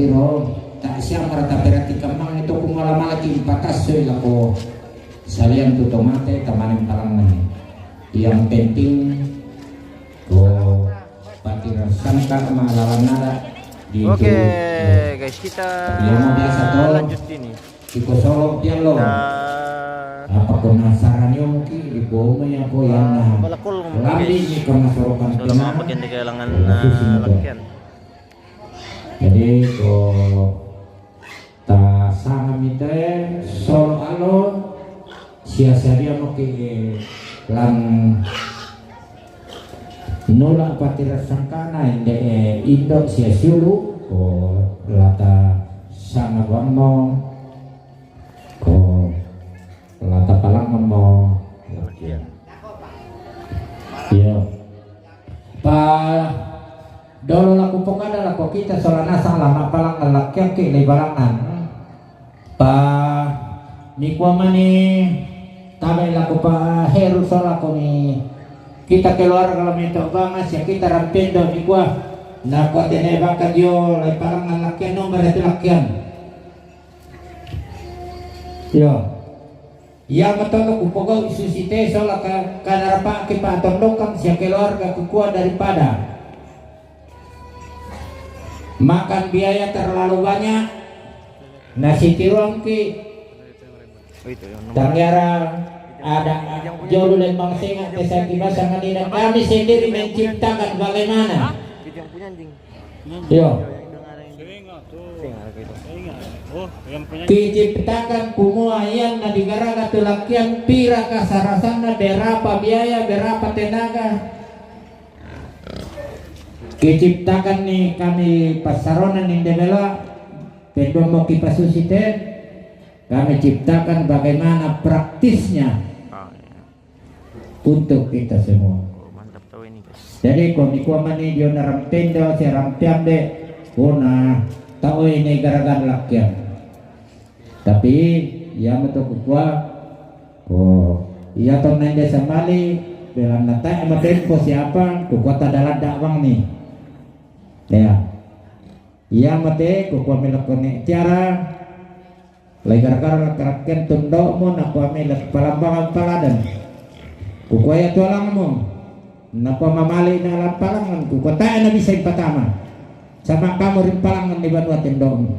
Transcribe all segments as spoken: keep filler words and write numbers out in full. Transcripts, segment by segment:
Ro, ta siamara ta perhatikan mang itu ku mala-mala ki impatas so lako salian tu tomate tamanen palangan. Yang penting ko pati rasangka ma lawan nara di Oke, itu. Guys, kita Yang mau biasa to. Lanjut ini. Iko solo pian lo. Apa penasaran yo mungkin di bawah ya ko yang na. Balakol. Lambi ni kama sorokan. Solo kena. Makin di kehilangan. Khusus ini to. Lakian. Jadi ko ta sanga mite solo alo sia sadia mo ke lang nula pati rasangkana inde indo sia siulu ko lata sanga bang mo ko lata palang mo. Iya. Pa dolo laku pokada lako kita sola nasang lama palang lakian ke le balangan. Pa ni kuamani tabe laku pa heru sola ko ni kita keluarga lami to banga sia kita rampendo ni kua. Na kua tene baka dio lai palang lakian nomor itu lakian. Yo. Ia matondo kupogau isusite sola ka, kanarapaki patondokan sia keluarga kukua daripada makan biaya terlalu banyak. Nasi tirongki tangiara ada jolu lembang senga tesaki basa ngadina kami sendiri menciptakan bagaimana. Yo. Kiciptakan kumua ian na digaraga tu lakian pira kasarasanna berapa biaya berapa tenaga. Kiciptakan ni kami passaronan ni debela pendomo kipasusi te kami ciptakan bagaimana praktisnya untuk kita semua. Jadi ko ni kuamani dio na rampendo sia rampiambe ko na tau ini gara-gara lakian. Tapi ia mato kukua ko ia to nende samali belanna tae matempo siapa kukua tadalanda bang ni. Ya. Ia mate kukua melakone tiara. Lai gara-gara lakarakken tundo'mu nakua mela palambangan paladan. Kukua ia tualangmu nakua mamali na lampalangan kukua tae na bisa impatama. Sama kamu rimpalangan di banua tundo'mu.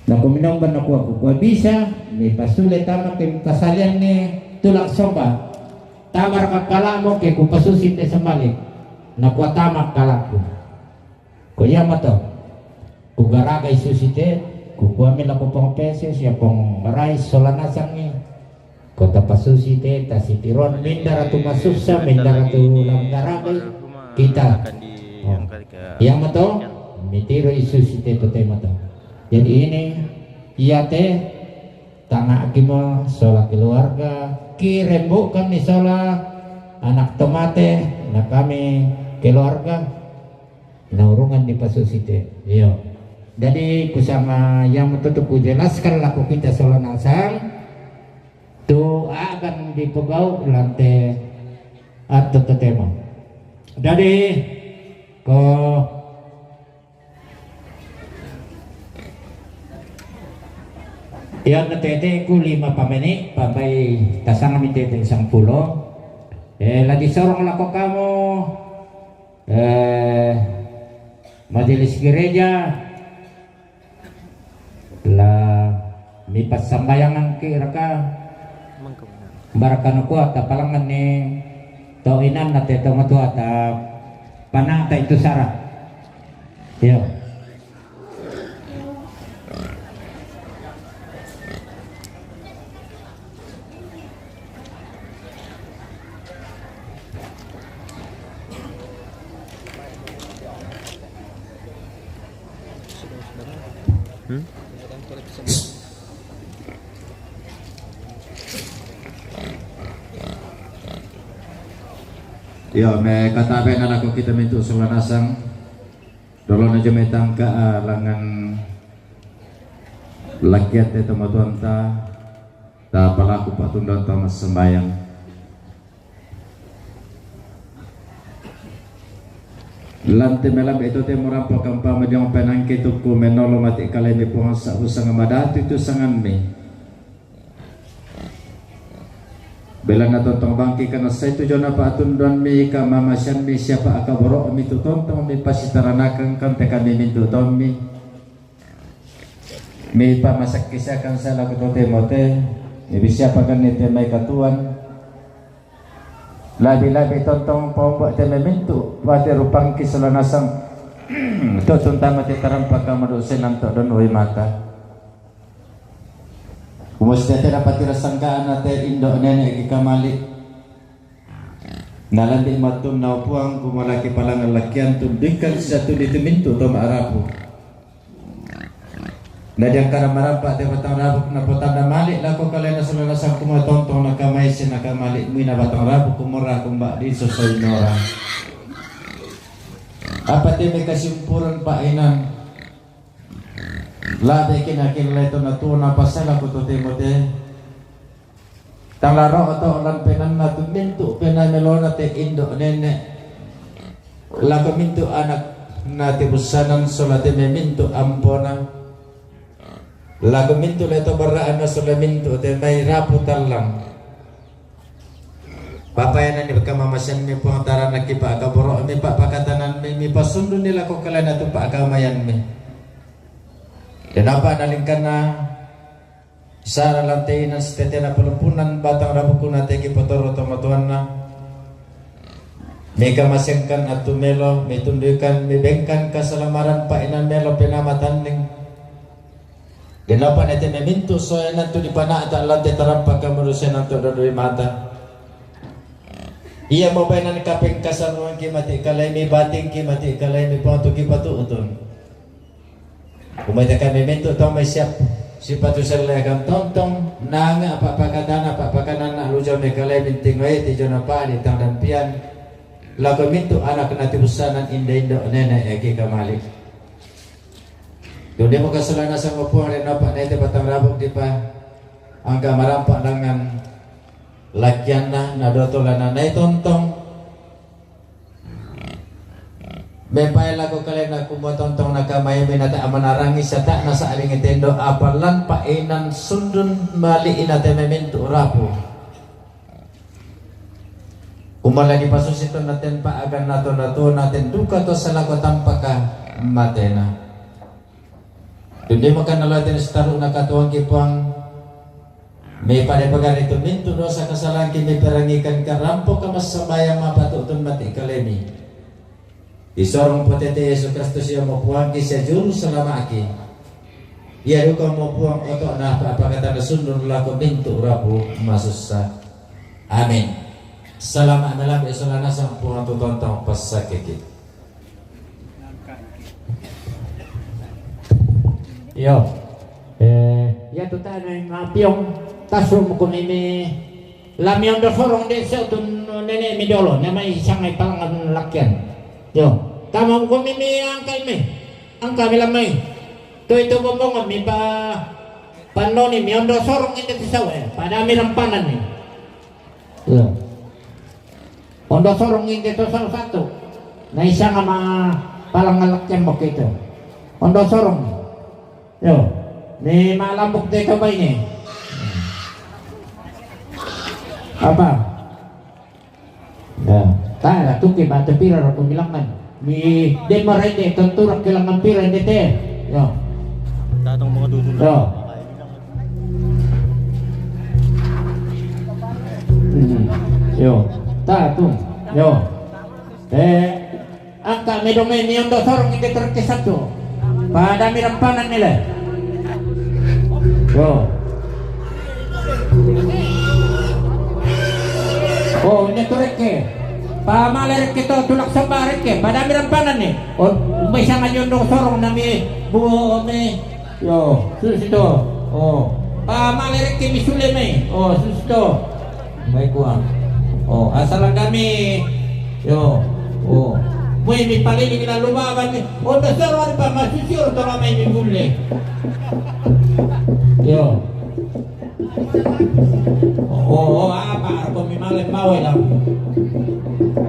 Naku minomba nakua kukua bisa ni pasule tama ke kasalian ni tulak somba. Tamar kakalamu ke kupasusi te sambali. Nakua tama kalaku. Ko ia mato kugaragai susi te kukuami lako pong pese sia pong rais sola nasang ni. Ko tapasusi te tasitiron mindara tu masussa mindara tu lam garagai kita. Ia mato mitiro isusi te to te mato. Jadi ini ia te tangaki mo sola keluarga kirembukan ni sola anak tomate na kami keluarga. Naurungan di pasusi te. Iyo. Jadi kusama yang matutu kujelaskan laku kita sola nasang tu akan dipegau lante atau tetemo. Jadi ko yang tete ku lima pameni pambai tasang mi tete sangpulo. Eh, lagi sorong lako kamu eh, majelis gereja la mipassambayangan ki raka barakana kuat apalangan ni tau inan na te tau matua ta panata itu sara. Yo. Iyo me katabe na lako kita mintu sola nasang. Dolo na jame tangka a langan lakiat te tomatuanta ta palaku patundon ta massambayang. Lante melam itu te murampa kampa majong penangki tuku menolo mati kalai mi puang sa usang madatu itu sangan mi. Bela na tontong bangki kana sai tu jona pa atunduan mi ka mamasan mi siapa aka borok mi tu tontong mi pasitaranakan kan teka mi mintu ton mi. Mi pa masak kisakan sa laku to Timote, mi bisiapa kan ni te mai katuan. Labi-labi tontong pombo te memintu, wate rupang kisalanasang. To tuntama te tarampa kamadu senang to don ui mata. Kumus te te dapati rasangkaan te indo nenek ki kamali. Nalambi matun nau puang kumalaki palangan lakian tu dingkan satu di tumintu to maarapu. Na diangkara marampa te batang rabuk na potanda mali lako kalena salanasang kuma tontong na kamai si na kamali mui na batang rabuk kumura kumba di sosoi nora. Apa te me kasimpuran pa inan. Labe kina kila leto na tuo na pasala ko to Timote. Tang laro oto lan penan na tu mintu penan melona te indo nenek. Lako mintu anak na te busanan sola te me mintu ampona. Lako mintu leto baraan na sola mintu te mai rapu talang. Papayanan ni kamamasan mi puang tarana kipa kaboro mi pa pakatanan mi mi pasundu ni lako kalena tu pa kamayan mi. Kenapa nalingkana Sara lante inan stetena pelumpunan batang rabuku na teki potoro tomatuanna. Meka masengkan atu melo, metunduikan, mebengkan kasalamaran pa inan melo penamatan ning. Denapa nete memintu soe nantu dipanata lante tarampa kamurusen nantu dodoi mata. Ia mobae nan kapeng kasaruan ki mati kalai mi bating ki mati kalai mi patu ki patu utun. Umai taka memintu tong mai siap sipatu selekan tontong nanga apa pakatana apa pakanan nak lujo me kalai minting wai ti jona pa di tang dan pian. Lako mintu anak nati busanan inda indo nenek eki kamali. Dunia muka selana sama puang dan napa nete batang rabuk di pa angka marampak dangan lakianna na doto lana nai tontong. Mepai lako kalena kumo tontong na kamai minata amanarangi sata na saading tendo apalan pa inan sundun mali inate memintu rapu. Umala di pasusi to naten pa agan nato nato naten duka to salako tampaka matena. Dundi makan nalaten sitaru nakatuang ki puang. Me pada pagari tu mintu dosa kasalahan ki me perangikan karampo kamasabaya mapatu tun mati kalemi. Di sorong potete Yesus Kristus ia mo puang ki sia juru selama aki. Ia duka mo puang otok na apa kata sundun lako mintu rapu masussa. Amin. Salama melambe solana sang puang tu tontong pasakiki. Yo. Eh, ya tu tana mapiong tasu muku mimi lamion do sorong de se tu nene mi dolo nama isang ai palangan lakian. Yo. Tama muku mimi angkai mi. Angkai mi lamai. Tu itu bombong mi pa panoni mi ondo sorong inde ti sawe. Pada mi rampanan ni. Yo. Ondo sorong inde to salah satu. Na isang ama palang ngalak yang begitu. Ondo sorong. Yo. Ni malam bukti coba ini. Apa? Ya. Tara tuki batu pira ro kumilangan. Mi de marende tentu rak kilangan pira de te. Yo. Datang mga dudun. Yo. Hmm. Yo. Ta tu. Yo. Eh, angka medome ni ondo sorong inde terkesatu. Pada mi rampanan nile. Yo. Oh, ini tu reke. Pamale reke to tulak samba reke. Pada mi rampanan ni. Oh, umbai sanga ondo sorong nami bu me. Yo, susto. Oh. Pa male reke mi sule mai. Oh, susto. Mai kuang. Oh, asal kami. Yo. Oh. Mui mi pale ni lalu baban ni. Oh, dasar wari pa masusur to mai mi bulle. Yo. Oh, oh, apa? Aku mi male bawa dah. Yo,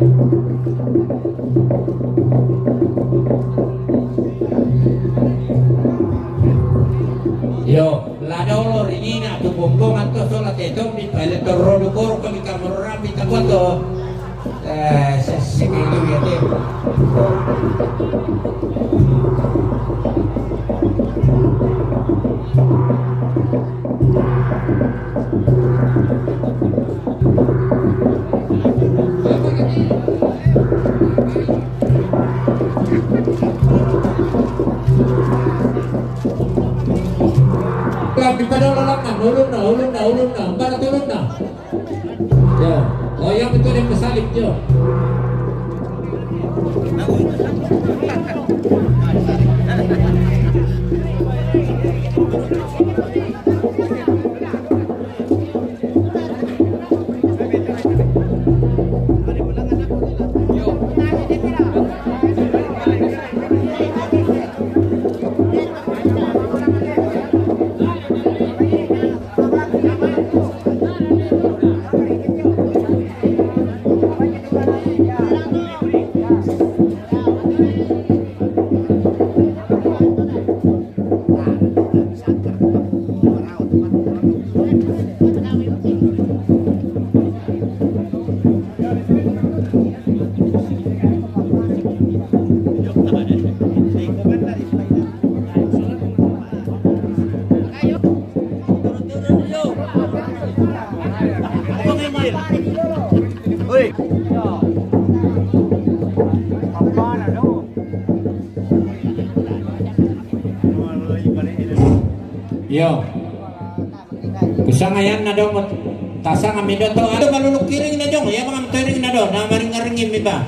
la dolo ri nina tu bombongan to sola te tombi pale to rodu koro kami kamoro rambi takuato. Eh, sesi ke itu ya te. Lah, di pada ulun nah, ulun nah, ulun nah, ulun nah, barat ulun nah. Ya, oh, yang betul yang kesalib, ya. Yo. Kusangayan na do, tasanga mi do to. Ado maluluk kiring na do. Ya, mangam toiring na do. Na maringaringi mi ba.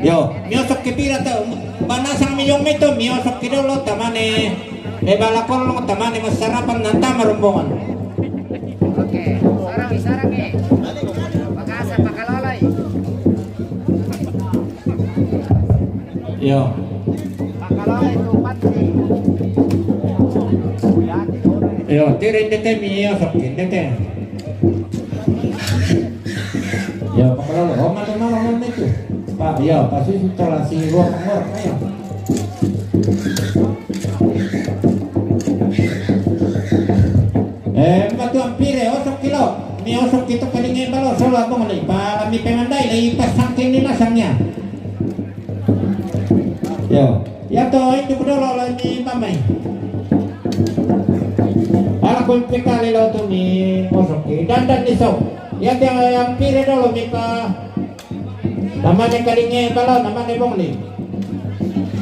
Yo, miosok ki pira to. Banasang mi yong mi to. Miosok ki dolo tamane. E balakol lo tamane masarapan na tama rombongan. Oke, sarang, sarang, eh. Pakasa, pakalolay. Yo. Yo, tirin dete mi, yo, sokin dete. Yo, pakalolo, oh, malu, malu, malu, itu. Pak, yo, pasti setelah si ruang ngor, ayo. Eh, batu ampire, osok kilo. Mi osok kito kalinge balo, sola bongole. Para mi pemandai, lai pasangking ni nasangnya. Yo, ya to, itu bedolo lo ni pamai. Ala kun pekale lo tu mi osok ki. Dandan ni sok. Ya te ampire dolo mi pa. Namane kalinge balo, namane bongli.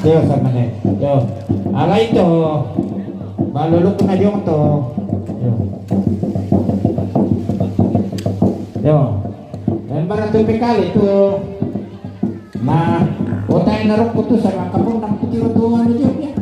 Yo, samane. Yo. Alai to. Balo lu kena jong to. Yo. Yo. Embara tu pekale tu. Nah, otai narok putus sama kapun nang putih tu anu jong ya.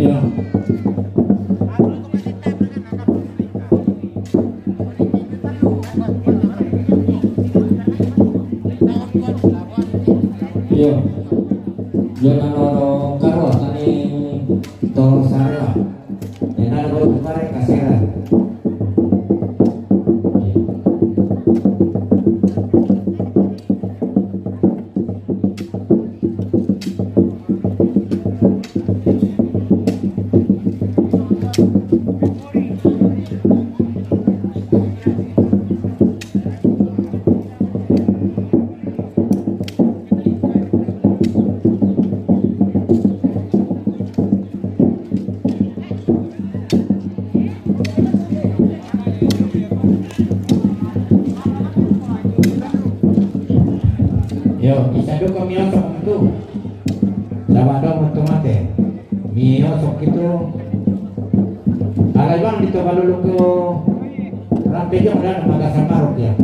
Iya. Iya. Yo nano karo tani to sarela. Yo nano baru kemarin kasera. Yo, bisa duka miosok itu. Sabab dong waktu mate. Miosok itu. Alai bang dito balulu ko rampe jong dan maga samaruk ya.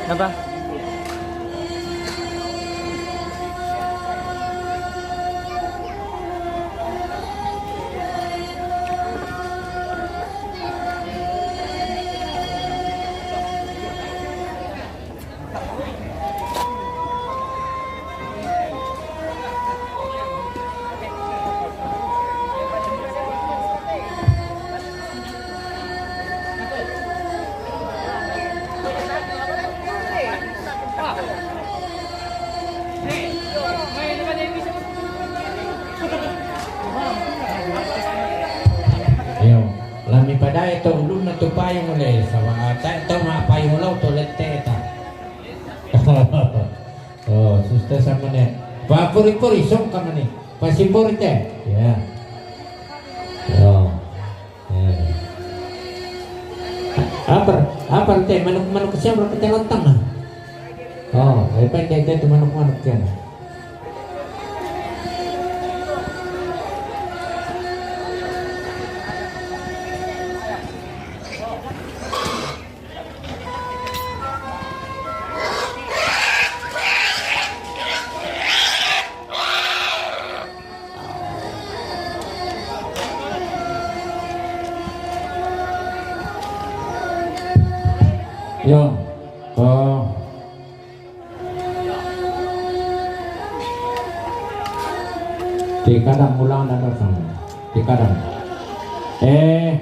Apa? Iyo, lami padai to ulun na tu payung le, sabab ta to ma payung lau to lete ta. Oh, susta sama ne. Pa puri-puri song kama ni. Pa sipuri te. Ya. Yo. Ya. Apa, apa te manuk-manuk siapa kita lontang nah. Oh, apa te te manuk-manuk siapa. Yo, oh. Ti kadang ulang dan datang. Ti kadang. Eh,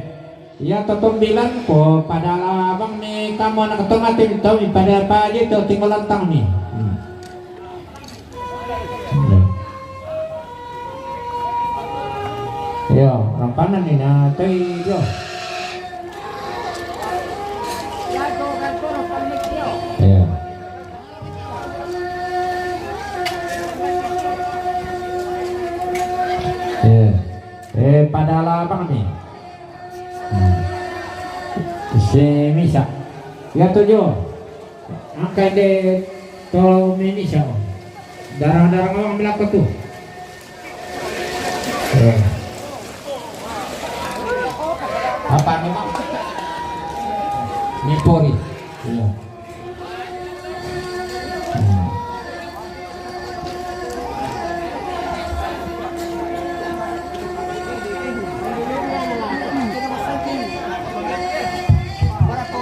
iya to tombilan ko pada labang ni kamu anak to mati to mi pada paji to tinggal lantang mi. Hmm. Yo, orang kanan ni na tai yo. Yo. Yo. Eh, pada labang ni. Hmm. Si Misa. Ya tujuh. Angkai de to Misa. Darah-darah ngawang belakang tu. Eh. Apa nama? Mipori. Iya. Hmm.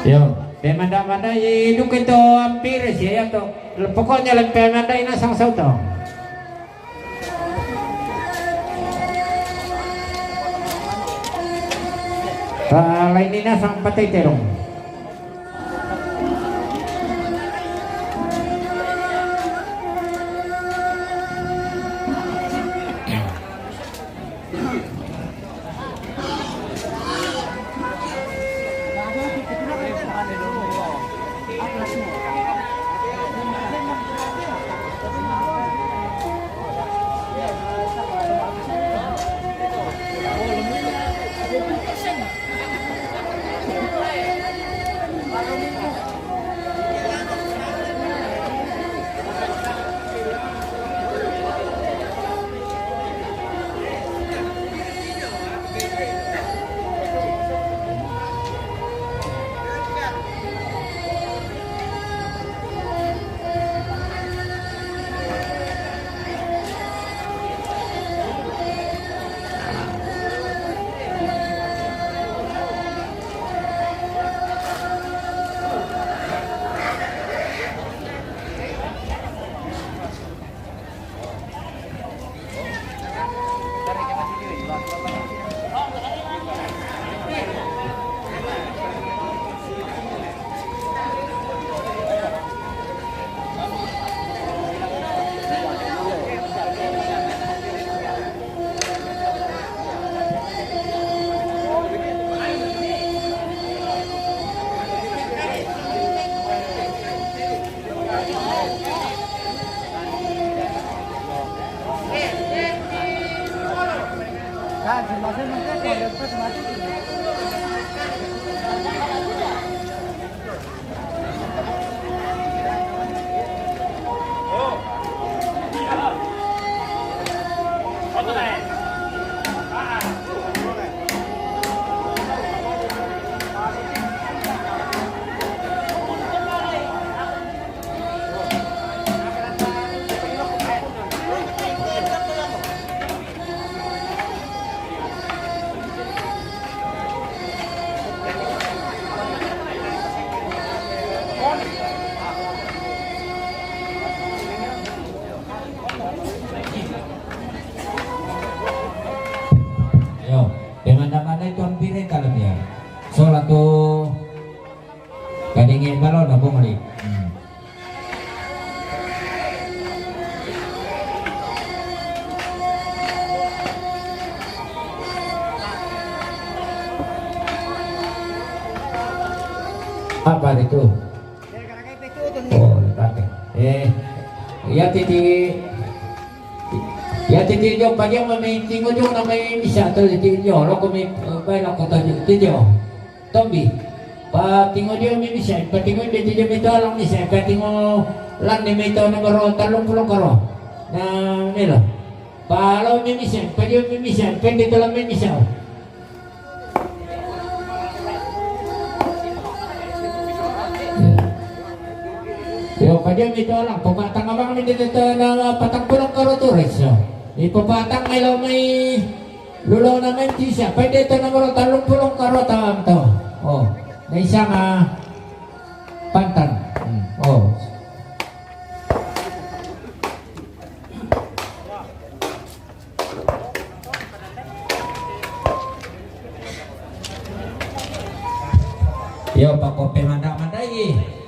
Yo, pemanda-manda i duka to hampir siya to. Pokoknya lang pemanda ina sang sauto. Kalainina sampatay terong. Yo, pemandang-mandang itu hampir kalau dia. Solat tu kadinge balo na bongoli. Hmm. Apa itu? Oh, dipakai. Eh, ya titi, ya titi jo pajang mami tingo jo na mai bisa tu titi jo lo ko mi, eh, bai lo ko tu titi jo. Tombi. Patingo dio mi misa, patingo dio dio mi tolang misa, patingo lan ni mi to nomor talung pulong karo. Na, ni lo. Palo mi misa, padio mi misa, pende tolang mi misa. Yo, padio mi tolang, pamatang abang mi dito na patang pulong karo turis, yo. Ipapatang mi lo mi Lulo na main tisa, pwede ito na maro talong pulong karota to. Oh, na isa nga pantan. Hmm. Oh. Yo, pakope manda-manda, eh.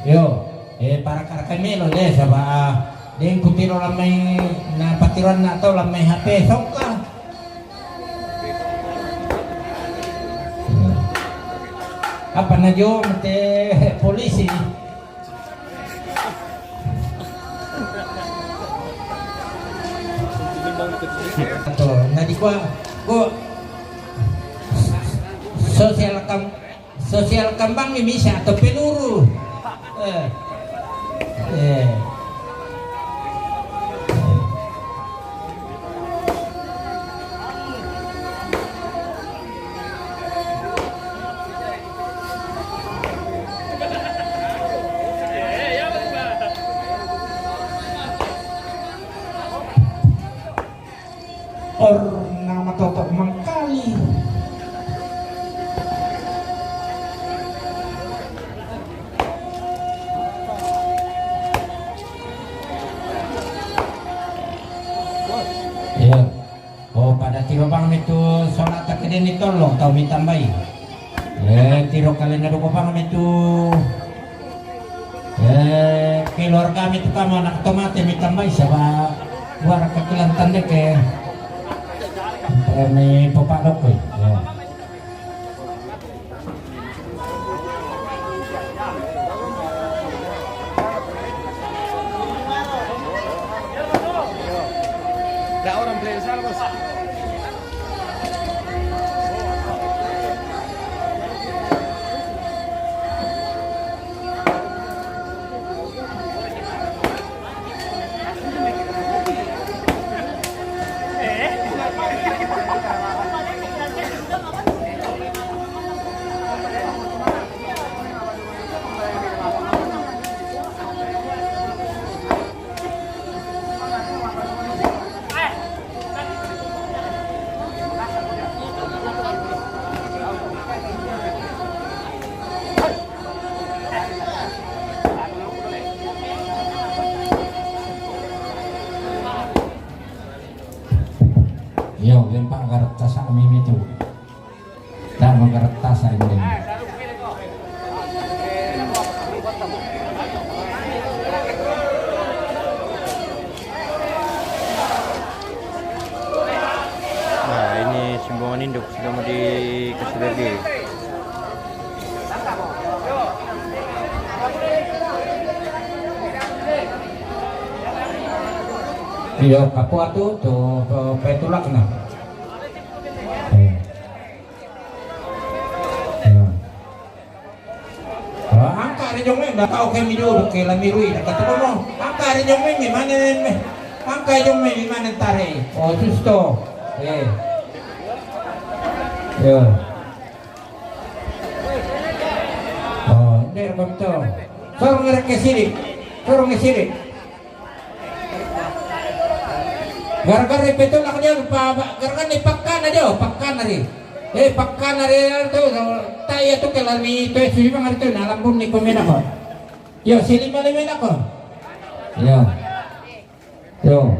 Yo, eh, para kara kami lo le, saba', ah, deng kutiro lamai na patiron na tau lamai H P songka. Apa na jo mate polisi. Ato, na di kua, ko sosial kam, sosial kambang ni misa ato peluru. Eh. Eh. Or na matotok mangkali. Iya. Oh, pada tiro bang mitu sola takede ni tolong tau mitambai. Eh, tiro kalena doko bang mitu. Eh, keluarga mitu kama anak tomate mitambai saba' wara kakilan tandeke. Eh, mi popa dokoi. Ya. Iyo, gempa garak tasak mimi tu. Tak menggarak tasak ini. Nah, ini simbongan induk sudah mau dikasih lagi. Iyo, kapo atu tu pe-, petulak na. Iyo. Iyo. Ah, angka re jong me, da kau kami duduk ke lami rui, da kata kono. Angka re jong me, mi mane me. Angka jong me, mi mane tare. Oh, susto. Eh. Iyo. Oh, nde ko to. Sorong ngereke sidik. Sorong sidik. Gara-gara petulak dia, pa, pa, gara-gara ni pakkan aja, pakkan hari. Eh, pakkan hari tu, tai tu kelar ni tu, susi bang hari tu, na lambun ni pemena ko. Yo, sili mali mena ko. Yo. Yo.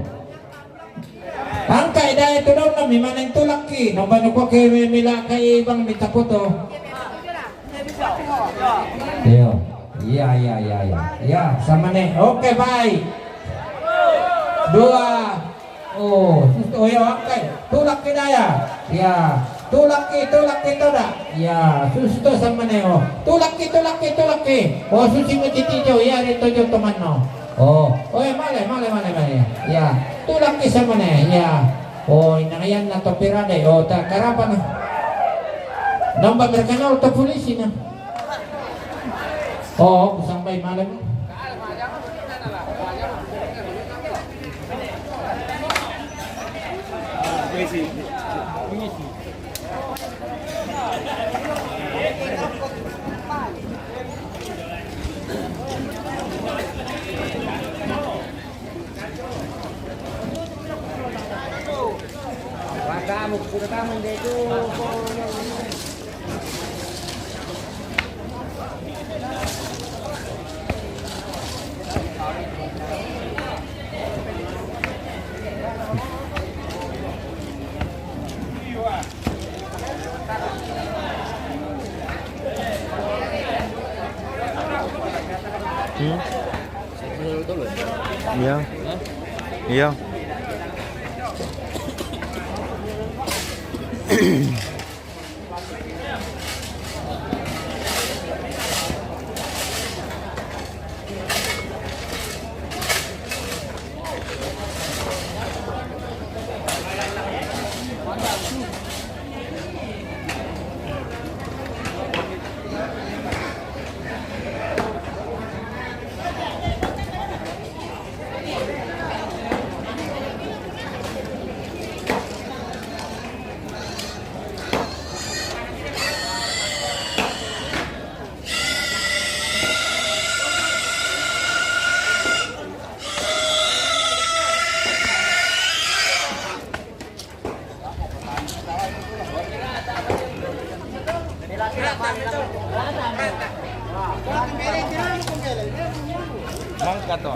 Angka idaya tu dong na mi maneng tulak ki. Nomba nuko ke mi-, mila kai bang minta foto. Iyo. Iya, iya, iya, iya. Ya, sama ne. Oke, baik. Dua. Oh, sus-, oh, iya, oke. Tulak ki daya. Ya. Tulak ki, tulak ki toda. Ya, susto sama ne, oh. Tulak ki, tulak ki, tulak ki. Oh, susi meciti jo, ya, ri tojo teman no. Oh, oh, ya, male, male, male, male. Ya. Tulak ki sama ne, ya. Oh, inang yan na to pirade. Oh, ta karapa na. Nomba mereka na to polisi na. Oh, kusang bay male. Hmm? Iya. Iya. Mangga to.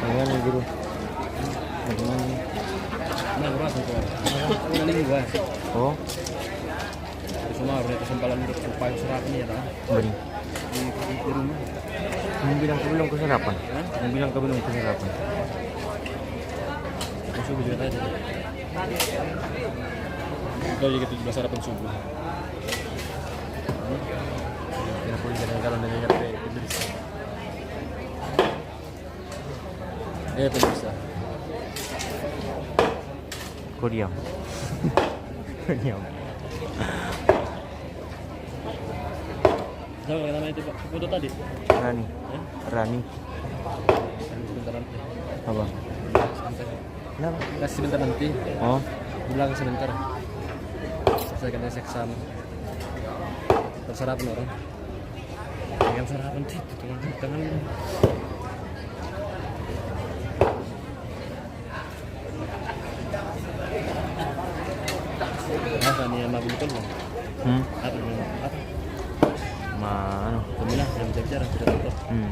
Ayan, guru. Bagaimana? Nah, berat itu. Ini gua. Oh. Cuma udah kesempalan untuk supaya serapan ya, tah. Beri. Di, di, di rumah. Mau bilang ke belum ke sarapan? Hah? Mau bilang ke belum ke sarapan? Masuk juga tadi. Kita juga tujuh belas sarapan subuh. Kira pun jangan kalau nanya nyampe. Eh, pemirsa. Kau diam. Kau diam. Siapa yang namanya itu, Pak? Foto tadi? Rani. Hah? Rani. Sebentar nanti. Apa? Sebentar. Kenapa? Kasih sebentar nanti. Oh. Bilang sebentar. Saya kena seksa. Terserah orang. Yang sarapan situ, teman-teman. Apa nih yang mau bukan, Bang? Hmm? Apa nih? Apa? Ma, anu. Kemilah, sudah bicara, sudah tutup. Hmm.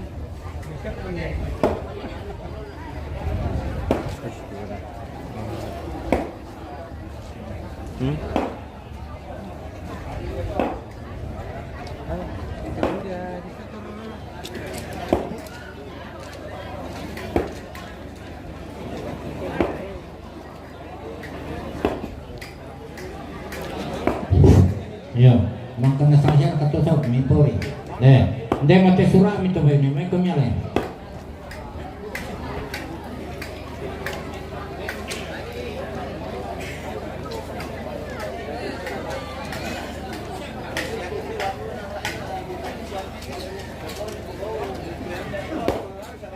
Hmm? Iya, mangkana saya kata saya mipori. Eh, ndai mate sura mi to ini, mai kami ale.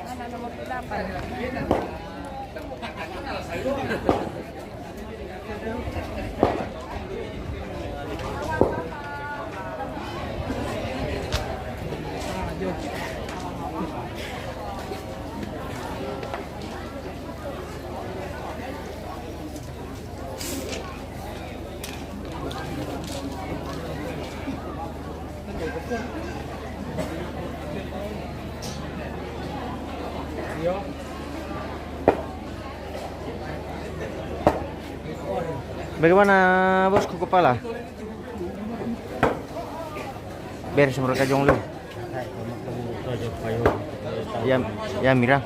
Mana nomor delapan? Bagaimana, Bosku, kepala? Beres mereka jong lu. Ya, ya, Mira.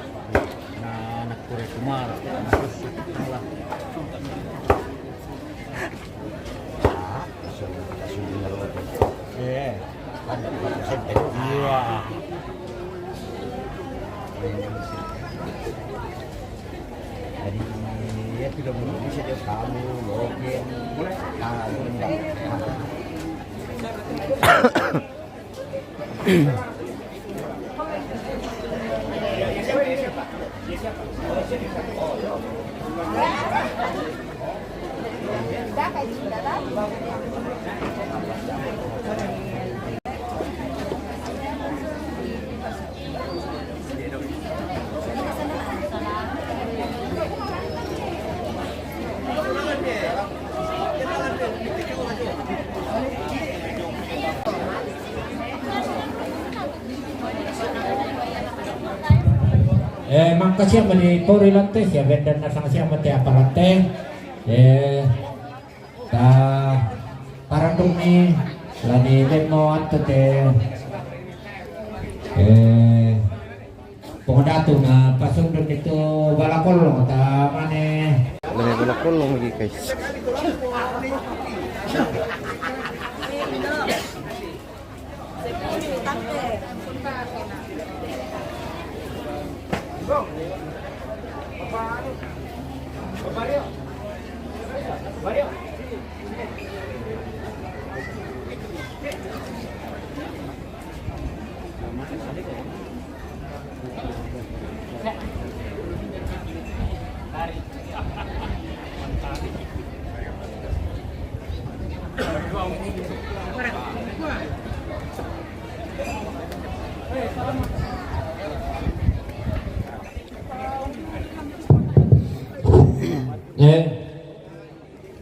Iya. Jadi, ya, tidak bisa dia kamu, oke. Ah, ini enggak. Eh, mangkasiang mani pori lante, sia bendan nasang siang mate apa lante. Eh, ta parandung ni lani demo ante te. Eh, Pong Datu na pasundun itu balakolong ta mane. Lani balakolong lagi, guys. Eh,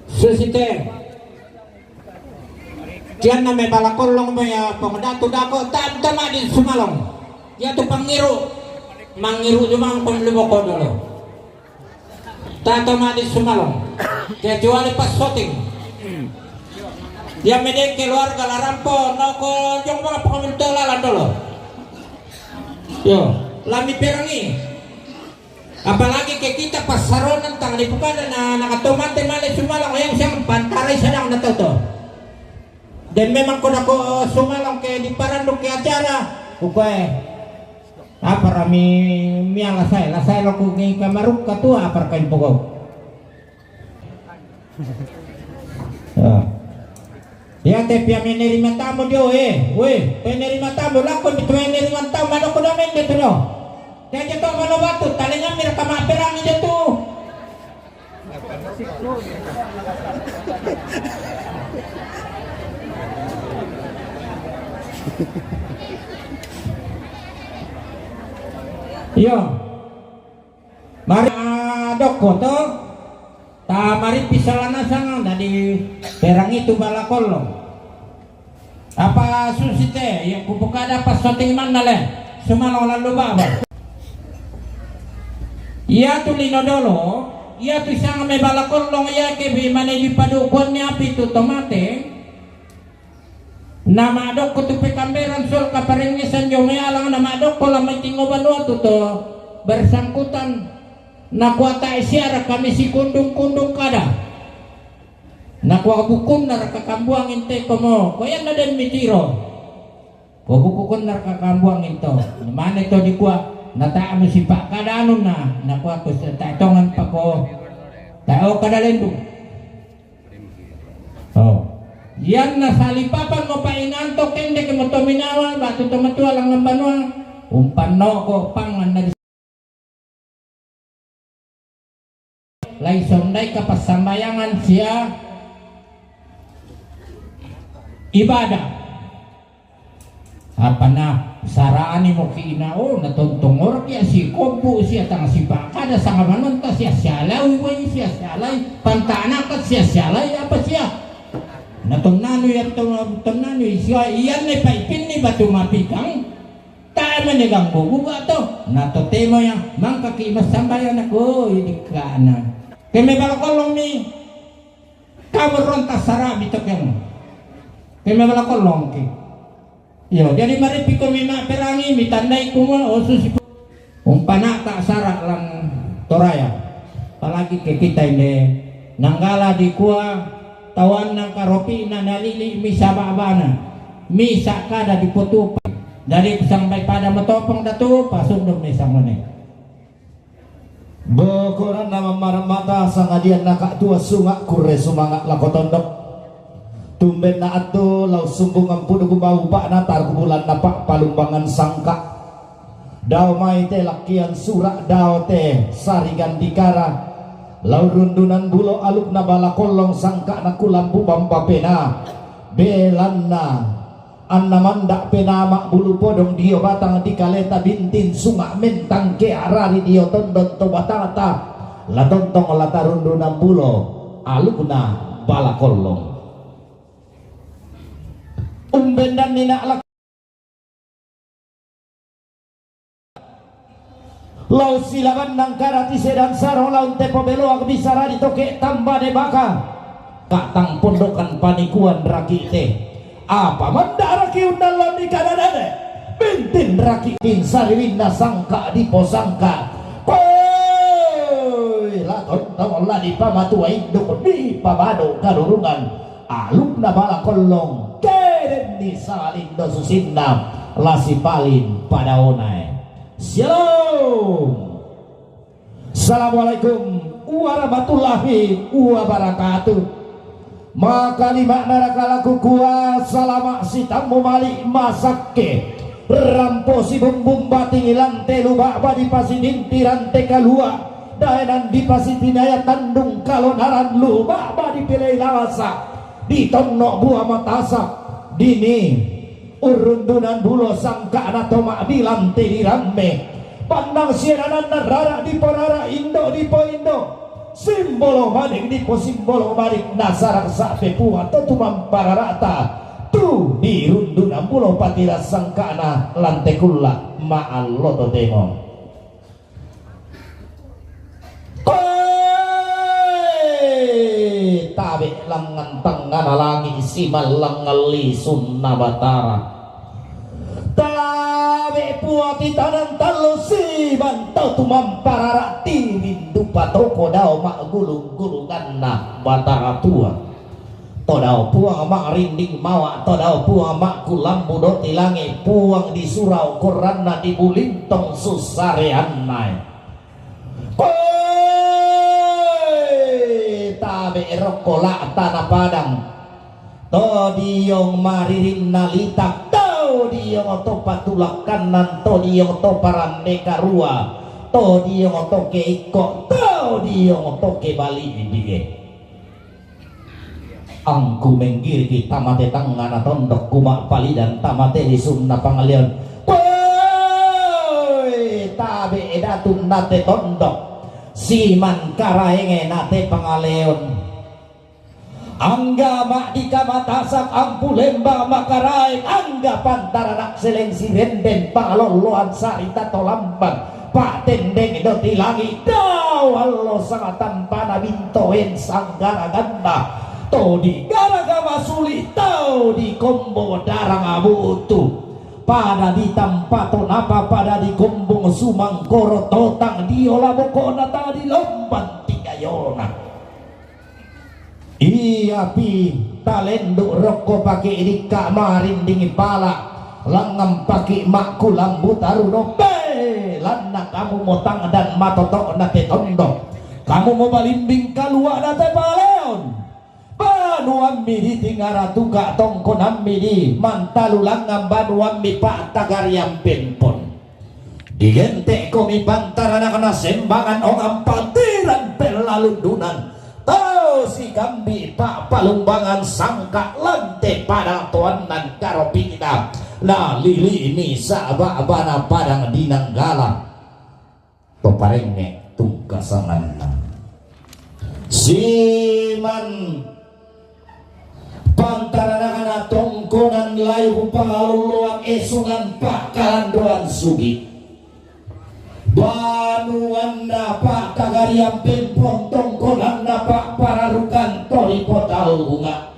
Susite. Tian na me balakolong me ya Pong Datu dako, ta, ta madi sumalong. Ya tu pangiru, mangiru jumang pemluboko dulu. Ta, ta madi sumalong. Kecuali pas syuting. Ya mede keluarga larampo, noko jong bala pakaminto lalan dulu. Yo, lami perangi. Apalagi ke kita pasaronan tang di pukada na nakatomate male sumalong yang siang pantarai sadang na toto. Dan memang ko nako sumalong ke di parandu ke acara, ukoe. Apa rami mia lasai, lasai lo ku ngi kamaruk katua apa kain pokok. Ya. Ya, te pia menerima tamu dio, eh. Weh, penerima tamu, lako mi tu menerima tamu, mano ko damen de tu no. Te je to mano batu, talenga mir kama perang je tu. Iyo. Mari, ah, doko to. Ta mari pisalana sangang dadi perang itu balakolong. Apa susite, ya kupukada pas soting manna le. Sumalong lalu baba. Iya tu lino dolo, iya tu sangang me balakolong iya ke bi mane di padukuan ni api tu tomate. Na madokko tu pekamberan sol kaparengngesan jo mealang na madokko la mai tingo banua tu to bersangkutan. Na kuata isiara kami si kundung-kundung kada. Na kua bukunna raka kambuang inte komo, koyan na den mitiro. Ko buku kunna raka kambuang into. Mane to dikua, na ta anu sipa kada anu na, na kua ko ta tongan pako. Ta o kada lendu. Oh. Yan na salipapan mo pa inanto kende ke mo tominawa, batu tomatua langan banua, umpan no ko pangan na di Lai sondai ka passambayangan sia ibadah. Apa na sara'ani mo ki ina, o, natontongor ki si kobbu sia tang sipakkada sanga manonta sia sialai wai sia sialai pantanaka sia sialai apa sia. Natonnanu yan to, tonnanu sia iyan ne paipinni batu mapikang. Tae mene ganggu guga to. Natotemo ya mangkaki massambayang nako idikana. Keme bala kollong mi. Kamu ronta sarabi tokeng. Keme bala kollong ki. Iyo, jadi maripi komi ma perangi, mitandai kuma osu si umpana ta sara lang toraya. Apalagi ke kita inde nanggala di kua tawan nang karopi na nalili mi sababana. Mi sakada di potupa. Jadi sampai pada matopong datu pasundung ni samone. Bokoran nama marmata sangadian naka tua sunga kure sumanga lako tondok. Tumben na atu lau sumbung ampudu gumau pak natar kubulan napa palumbangan sangka. Dao mai te lakian sura dao te sarigan dikara. Lau rundunan bulo aluk na bala kollong sangka na kulambu bamba pena. Belanna Anna mandak penama bulu podong dio batang di kaleta bintin sunga mentang ke arari dio tondon to batata. La tontong la tarundu nambulo alukna bala kollong. Umbendan nina lak Lau silaban nangkara ti sedan sarong laun tepo beloak bisara di toke tamba debaka. Kak tang pondokan panikuan raki te. Apa manda raki undalon di kadadade. Bintin raki tin sariwinna sangka di posangka. Koi la tontong la di pamatua induk di pabado karurungan. Alukna bala kollong keden ni salindo susinna la sipalin padaonae. Shalom. Assalamualaikum warahmatullahi wabarakatuh. Maka lima narakalaku kua salama sitammu mali masakke. Rampo si bumbung bating ilan telu baba di pasi nintiran te kalua. Daenan di pasi tinaya tandung kalonaran lu baba di pilei lawasa. Di tonno bua matasak. Dini. Urundunan bulo sangka'na to ma'bilang te diramme. Pannang sianananna rara diporara indo dipoindo. Simbolo manik diposimbolo manik nasarak sa'be pua to tumamparara'ta. Tu dirundunan bulo patilas sangka'na lante kulla ma'allo totemo. Koe tabe' langngan tengngana langi' simallangngan lisunna Batara. Tabe' puati tanang tallu siban tau tumamparara tiring dupa toko dao ma'gulung-gulunganna Batara Puang. To dao Puang ma'rinding mawa, to dao Puang ma'kulambu doti langi', Puang di surao korranna di bulintong sussareannae. Koe tabe' rokko la'tana padang, to diong maririnna litak, to diong to patulakkannan, to diong to parande karua, to diong to keikko, to diong to kebali bige. Angku menggiriki tamate tangngana tondok, kuma'palidan tamate lisunna pangaleon. Koe tabe' datu nate tondok, siman karaenge nate pangaleon. Angga ma'dika matasak ampu lembang makaraeng, angga pantarana' seleng sirenden pangalolloan sarita to lambang. Pa'tendeng doti langi' dao allo sanga tampana bintoen sanggaraganna. To digaraga masuli' tau dikombo darang abutu. Pada ditampato napa pada dikombong sumangkoro totang dio laboko'na tadi lombang tigayona. Iapi talendu' rokko pake idikka' marindingi pala', langngan pake ma'kulambu taruno, be, lanna kamu mo tangdan matoto'na te tondok, kamu mo balimbing kalua'na te paleon. Banuammi di tingaratuka tongkonammi di mantalu langngan banuammi pa'tagariang pempon. Digente'komi pantaranakna sembangan ongang patiran pella Alundunan, to sikambi' pa'palumbangan sangka' lante padang toannan karopi'na, na lili'mi saba' bana padang dinanggala. To parengnge' tungkasanganna. Siman pantaranakana tongkonan layu pangaloloan esungan pa'kalandoan sugi'. Banuanna pa'kagarian pempon tongkonanna pa'pararukan to ripotau bunga'.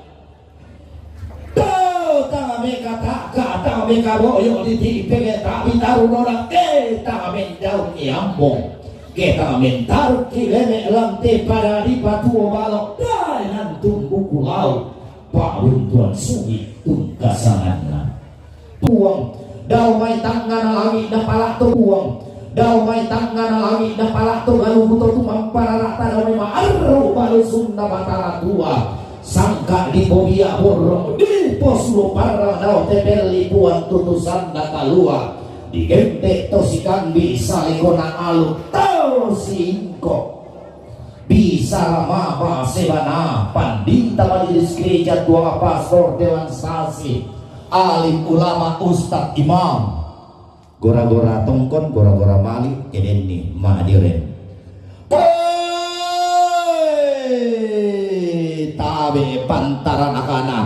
Tau tang mekata'ka, tang mekaboyo' ditipe, ta'bi taru nona, ke tang mendaun iambo, ke tang mentaru kileme lante pada dipatuo balo, dai nantung buku lau, pa'buntuan sugi' tungkasanganna. Puang, dao mai tangngana langi' napala'to Puang, dao mai tangngana langi' napala'to galubu to tumamparara'ta dao mai ma'arru' balusunna Batara Tua, sangka' dipobia borrong, diposulo parra dao tepelli Puang tutusanna kalua', digente' to sikambi' salekona alu' tau singko'. Bisara maba sebana pandita majelis gereja tua pastor dewan sasi, alim ulama ustad imam. Gora-gora tongkon, gora-gora mali', kedenni ma'dioren. Tabe' pantaranakana,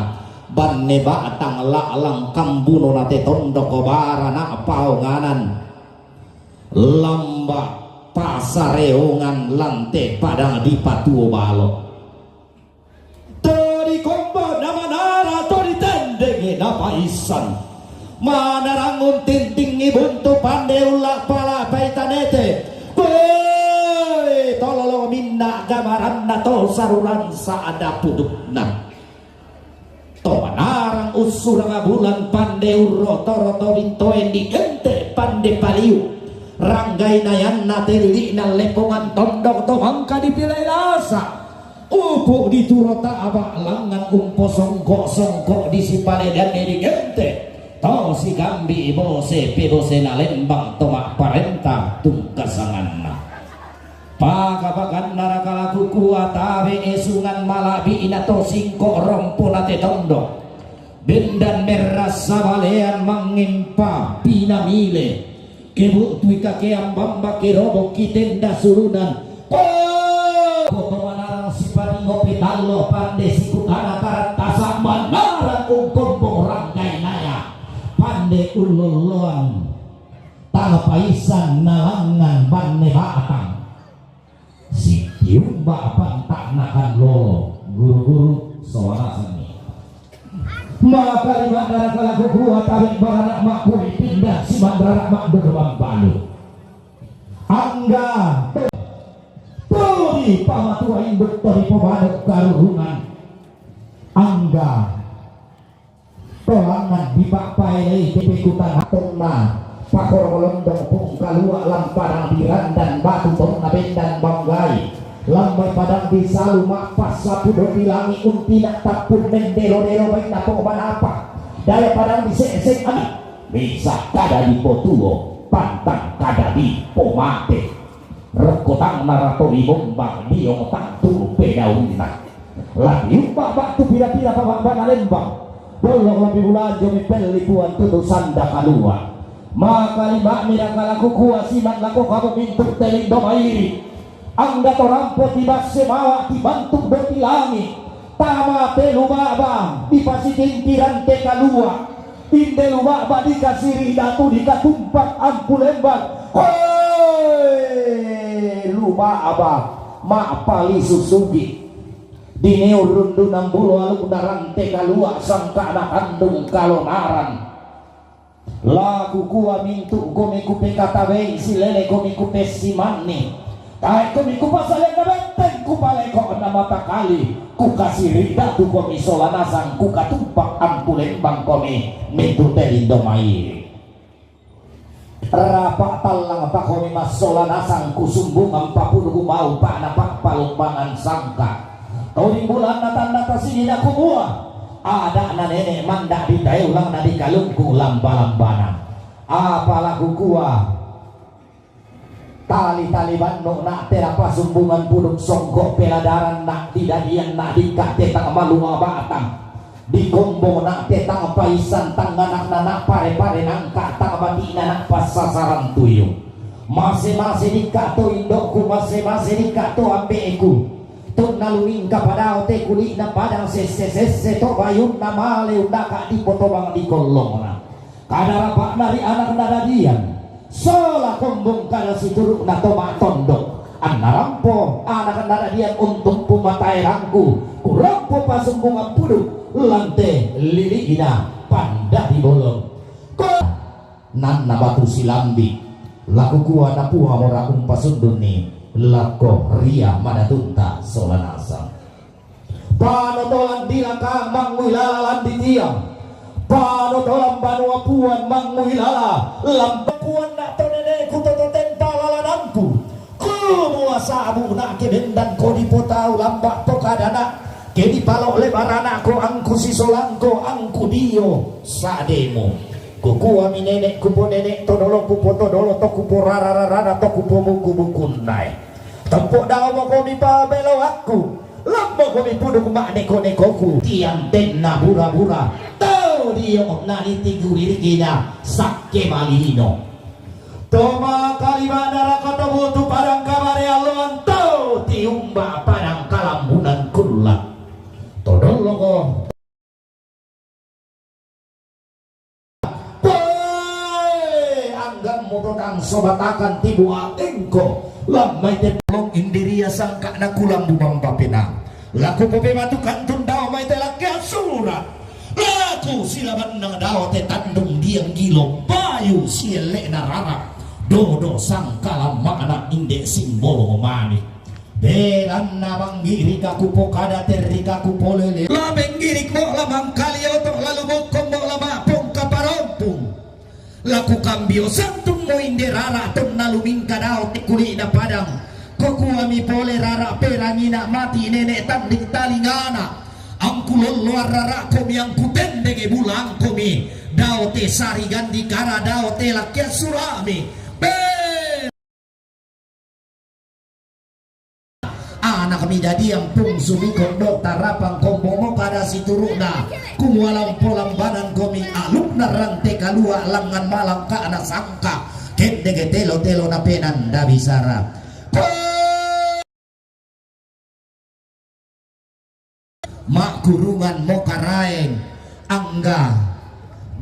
banne ba'tang la'lang kambuno na te tondoko barana paonganan. Lamba' pasareongan lante padang dipatuo balo. To dikombo na manara to ditendengi napaissan. Manarang untintingi buntu pande ulla' pala' paitanete. Koe tololo minna' gamaranna to saruran sa'da pudukna. To manarang ussurang bulan pande urro toro to bintoen digente' pande paliu. Ranggai nayanna te lili'na leppongan tondok to mangka dipilai lasa'. Upu' dituro ta'ba langngan umposongko'-songko' disipaledanni digente'. To sikambi' bose pebosena lembang to ma'parenta tungkasanganna. Paka-pakanna raka la kukua tabe' esungan mala'bi'na to singko' rompona te tondok. Bendan merra sabalean mangempa pinamile. Kebu'tui kakeang bamba kerobokki tenda sulunan. Ko to manarang sipaningo petallo pande sikutana tarattasa' manarang ungkombong ranggainaya. Pande ullolloang. Tala paissan nalangngan banne ba'tang. Sitiumba panta'na kan lolo, guru-guru sowalasanni. Maka lima daraka laku kua tabe' barana ma'kuri pinda simanrara ma'doddo mambalu. Angga to, to dipamatua induk to dipobanu karurungan. Angga Tolangan dipa'paelei pepekutan tonna pakoro londong pong kalua' lampadang dirandan batu tonna bendan banggai lambai padang disalu ma'passapu doti langi' untina tappun mendelo-delo bainna pong manapa daya padang dise'seng ami' misa' kada dipotuo pantang kada dipomate. Rokko tang narato ri Bombang diong tantu pedaunna. Latiumba ba'tu pira-pira paba'bana lembang. Dollo lopi bulanjo mipelli Puang tutu sanda kalua. Maka lima'mi raka laku kua siman lako kamu mintu' te lindo mairi. Angga to rampo tibasse mawa tibantu doti langi'. Tama te lu ba'ba dipasitinti rante kalua. Inde lu ba'ba dikasiri' datu dikatumpak ampu lembang. Hoe! Lu ba'ba ma'palisu sugi'. Dineu rundunang bulo alukna rante kalua' sangka'na tandung kalonaran. Laku kua mintu' komi kupekatabei silele komi kupessimanni. Tae' komi kupasalenna betteng kupaleko'na matakali, kukasiri' datu komi sola nasang kukatumpak ampu lembang komi mintu' te lindo mairi. Rapa' tallang pa komi massola nasang kusumbungang papuluku bau pa'na pa'palumbangan sangka. Toding bulanna tanna tasini nakubua, ada'na nene' manda' ditae ulangna dikalungkung lamba-lambana. Apa laku kua? Tali-tali banno na te napasumbungan puduk songko peladaran na didadian na dikka te tang malua batang. Dikombo na te tang paisan tang anak na pare-pare nangka tang mati na passasaran tuyu. Mase-mase dikka to indokku, mase-mase dikka to ambeku. Tonna luwingka padao te kuli'na padang sesse-sesse to bayunna male undaka dipotobang di kollongna. Kada rapa'na ri anak nadadian, sola kombong kada situru'na to ma'tondok. Anna rampo anak nadadian untumpu mataerangku, kurampo pasumbungan puduk, lante lili'ina pandadi bolong. Ko-, nanna batu silambi, lakukua napuamora umpasundunni, lako ria madatunta sola nasang. Panotolan dilaka mangngui lala landi tiang. Panotolan banua puan mangngui lala. Lampa puan na to neneku toto tempa lalanangku. Kumua sabu na ke bendan ko dipotau lamba pokadana. Ke dipalo lebarana ko angku sisolangko angku dio sademu. Kukuami nenek kupo nenek todolo kupo todolo to kupo rara rarana to kupo buku bukunnae. Tempo dao moko mi pabeloakku. Lambo komi puduk ma'neko-nekoku. Tiang tenna bura-bura. Tau dio nani tiguriri kina sakke malino. Toma kalimana raka tobutu padang kabare alloan tau tiumba padang kalambunan kulla. Todoloko. Poe, anggammu totang sobatakan tibu atengko. Lammai te long indiria sangka nakulambu bamba pena. Laku pope matu kantun dao mai te lakke asura. Laku silabanna dao te tandung diang gilo bayu sielle narara. Dodo sangka lamana inde simbolo mani. Beranna manggi'rika kupokada terrika kupolele. La menggi'rikmo la mangkalioto lalu bokkommo la ma'pongka parompung. La kukambio santummo inde rara tonna lumingka dao te kuli'na padang. Kokuami pole rara perangina mati nenek tanding talingana. Angku lolloa rara komi angku tendenge bulangkomi. Dao te sari gandi kara dao te lakkian surami. Be- Anak mi dadiang pung sumikon do tarapang kombomo kada situru'na. Kumua lampo lambanan komi alukna rante kalua langngan malangka'na sangka. Kendege telo-telo napenanda bisara. Ko- Ma'kurungan mo Karaeng, angga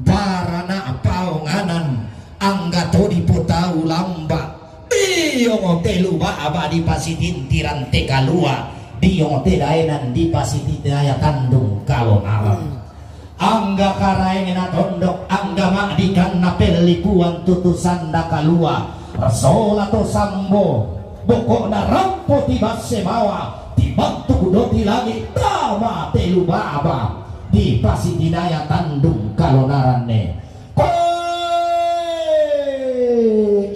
barana paonganan, angga to dipotau lamba. Diongo telu ba'ba dipasitintiran te kalua, diongo te daenan dipasitinaya tandung kalonaran. Angga Karaeng natondok, angga ma'dikanna pellipuan tutusanda kalua, sola to sambo, boko'na rampo tibasse mawa, tibattu doti langi, tama telu baba, dipasitinaya tandung kalonaranne. Koe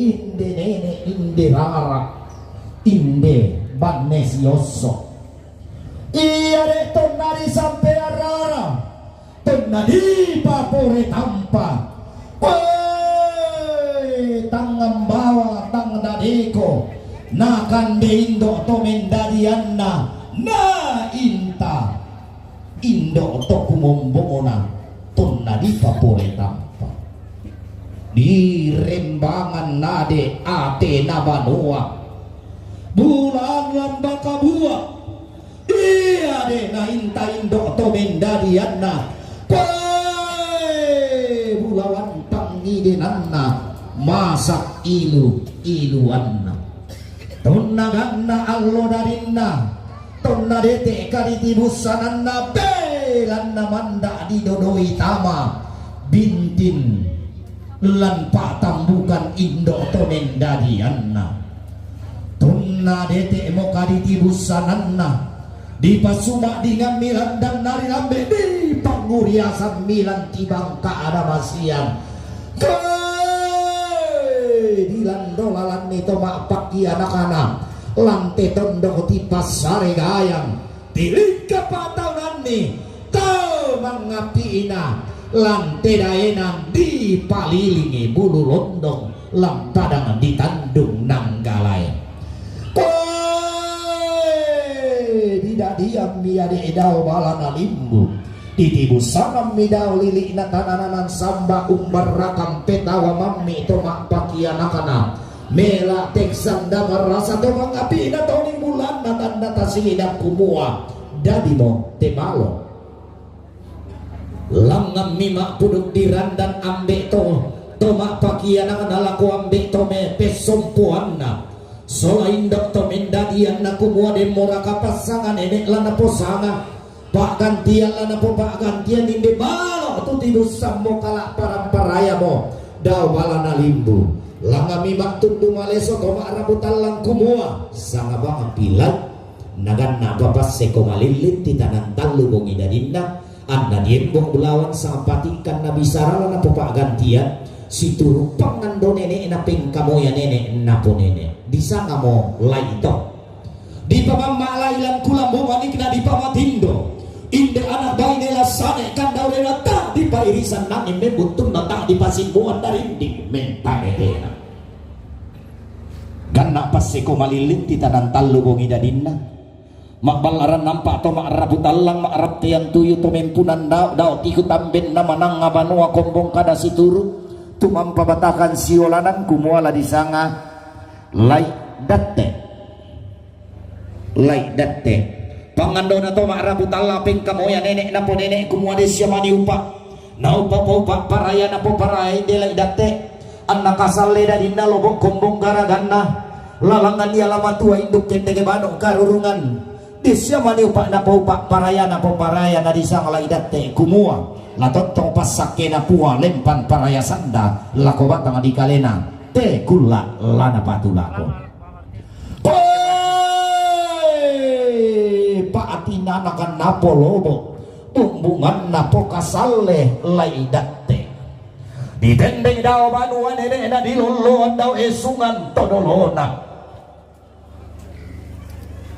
inde nene, inde rara, inde banne siosso. Iya de' tonna disampeang rara, tonna dipapore tampa. Koe tangngang bawa tang dadeko, nakande indo' to mendadianna, na inta indo' to kumombo'na, tonna dipapore tampa. Di rembangan nade atena banua, bulaan lamba kabua. Iya de' nainta indo' to mendadianna, pae bulawan pangidenanna, masak ilu-iluanna. Tonna ganna allo dadinna, tonna dete' kaditibussananna, belanna manda' didodoi tama bintin lan pa'tambukan indo' to mendadianna. Tonna dete' mo kaditibussananna, dipasuma'dingammi landanna ri lambe, dipanguriasammi lan tibangka ada masiang. Koe dilando lalanni to ma'pakkianakana, lante tondok tipassare gayang. Tilikka pa'taunanni tau mangngappi'ina, lante daenang dipalilingi bulu londong. Lampadang ditandung nanggalae. Koe didadiammi ade' dao bala nalimbu. Ditibusanammi dao lili'na tanananan samba umbarrakang petawa mammi to ma'pakianakna. Mela teksanda marasa to mangapi'na to libulanna tanda tasili'na kumua, dadimo te balo. Langngammi ma'puduk dirandan ambe' to, to ma'pakianakna lako ambe' to me pessompoanna. Sola indo' to mendadianna kumua demmoraka passanga nene' la naposanga. Pa'gantian la napopa'gantian inde balo tu tibussammo kala' paramparayamo dao bala nalimbu. Langngammi ma'tundu maleso to ma'rabu tallang kumua, sanga bang pilai. Naganna papasseko malilling titanang tallu bongi dadinna, anna diembo bulawan sanga patikkanna bisara la napopa'gantian, situru' pangando nene'na pengkamoya nene' naponene'. Disangamo lai to. Dipamamma' lai lan kulambu manikna dipamatindo. Inde ana' baine la sane kandaurena ta' dipairisan nanging membuttunna ta' dipasimbuan darinding mentanetena. Ganna' passeko malilling titanang tallu bongi dadinna. Ma'ballaran nampa' to ma'rabu tallang ma'rattean tuyu to mempunan dao'-dao' tiku tambenna manangnga banua kombong kada situru', tumampa batakan siolanan kumua la disanga Lai' Datte. Lai' Datte. Pangandona to ma'rabu tallang pengkamoya nene' naponene' kumua de sia mani upa'. Naupa-upa' paraya napoparaya inde Lai' Datte. Anna kasalle dadinna lobo' kombong garaganna. Lalangngan ia la matua induk kendege bano' karurungan. De sia mani upa' napoupa' paraya napoparaya nadisanga Lai' Datte kumua, la tontong passakkena pua lempan paraya sanda lako batang dikalena, te kulla' la napatulako. Koe pa'atinanakan napolobo', bumbunganna pokasalle Lai' Datte. Ditendeng dao banua nene'na, dilolloan dao esungan to dolona.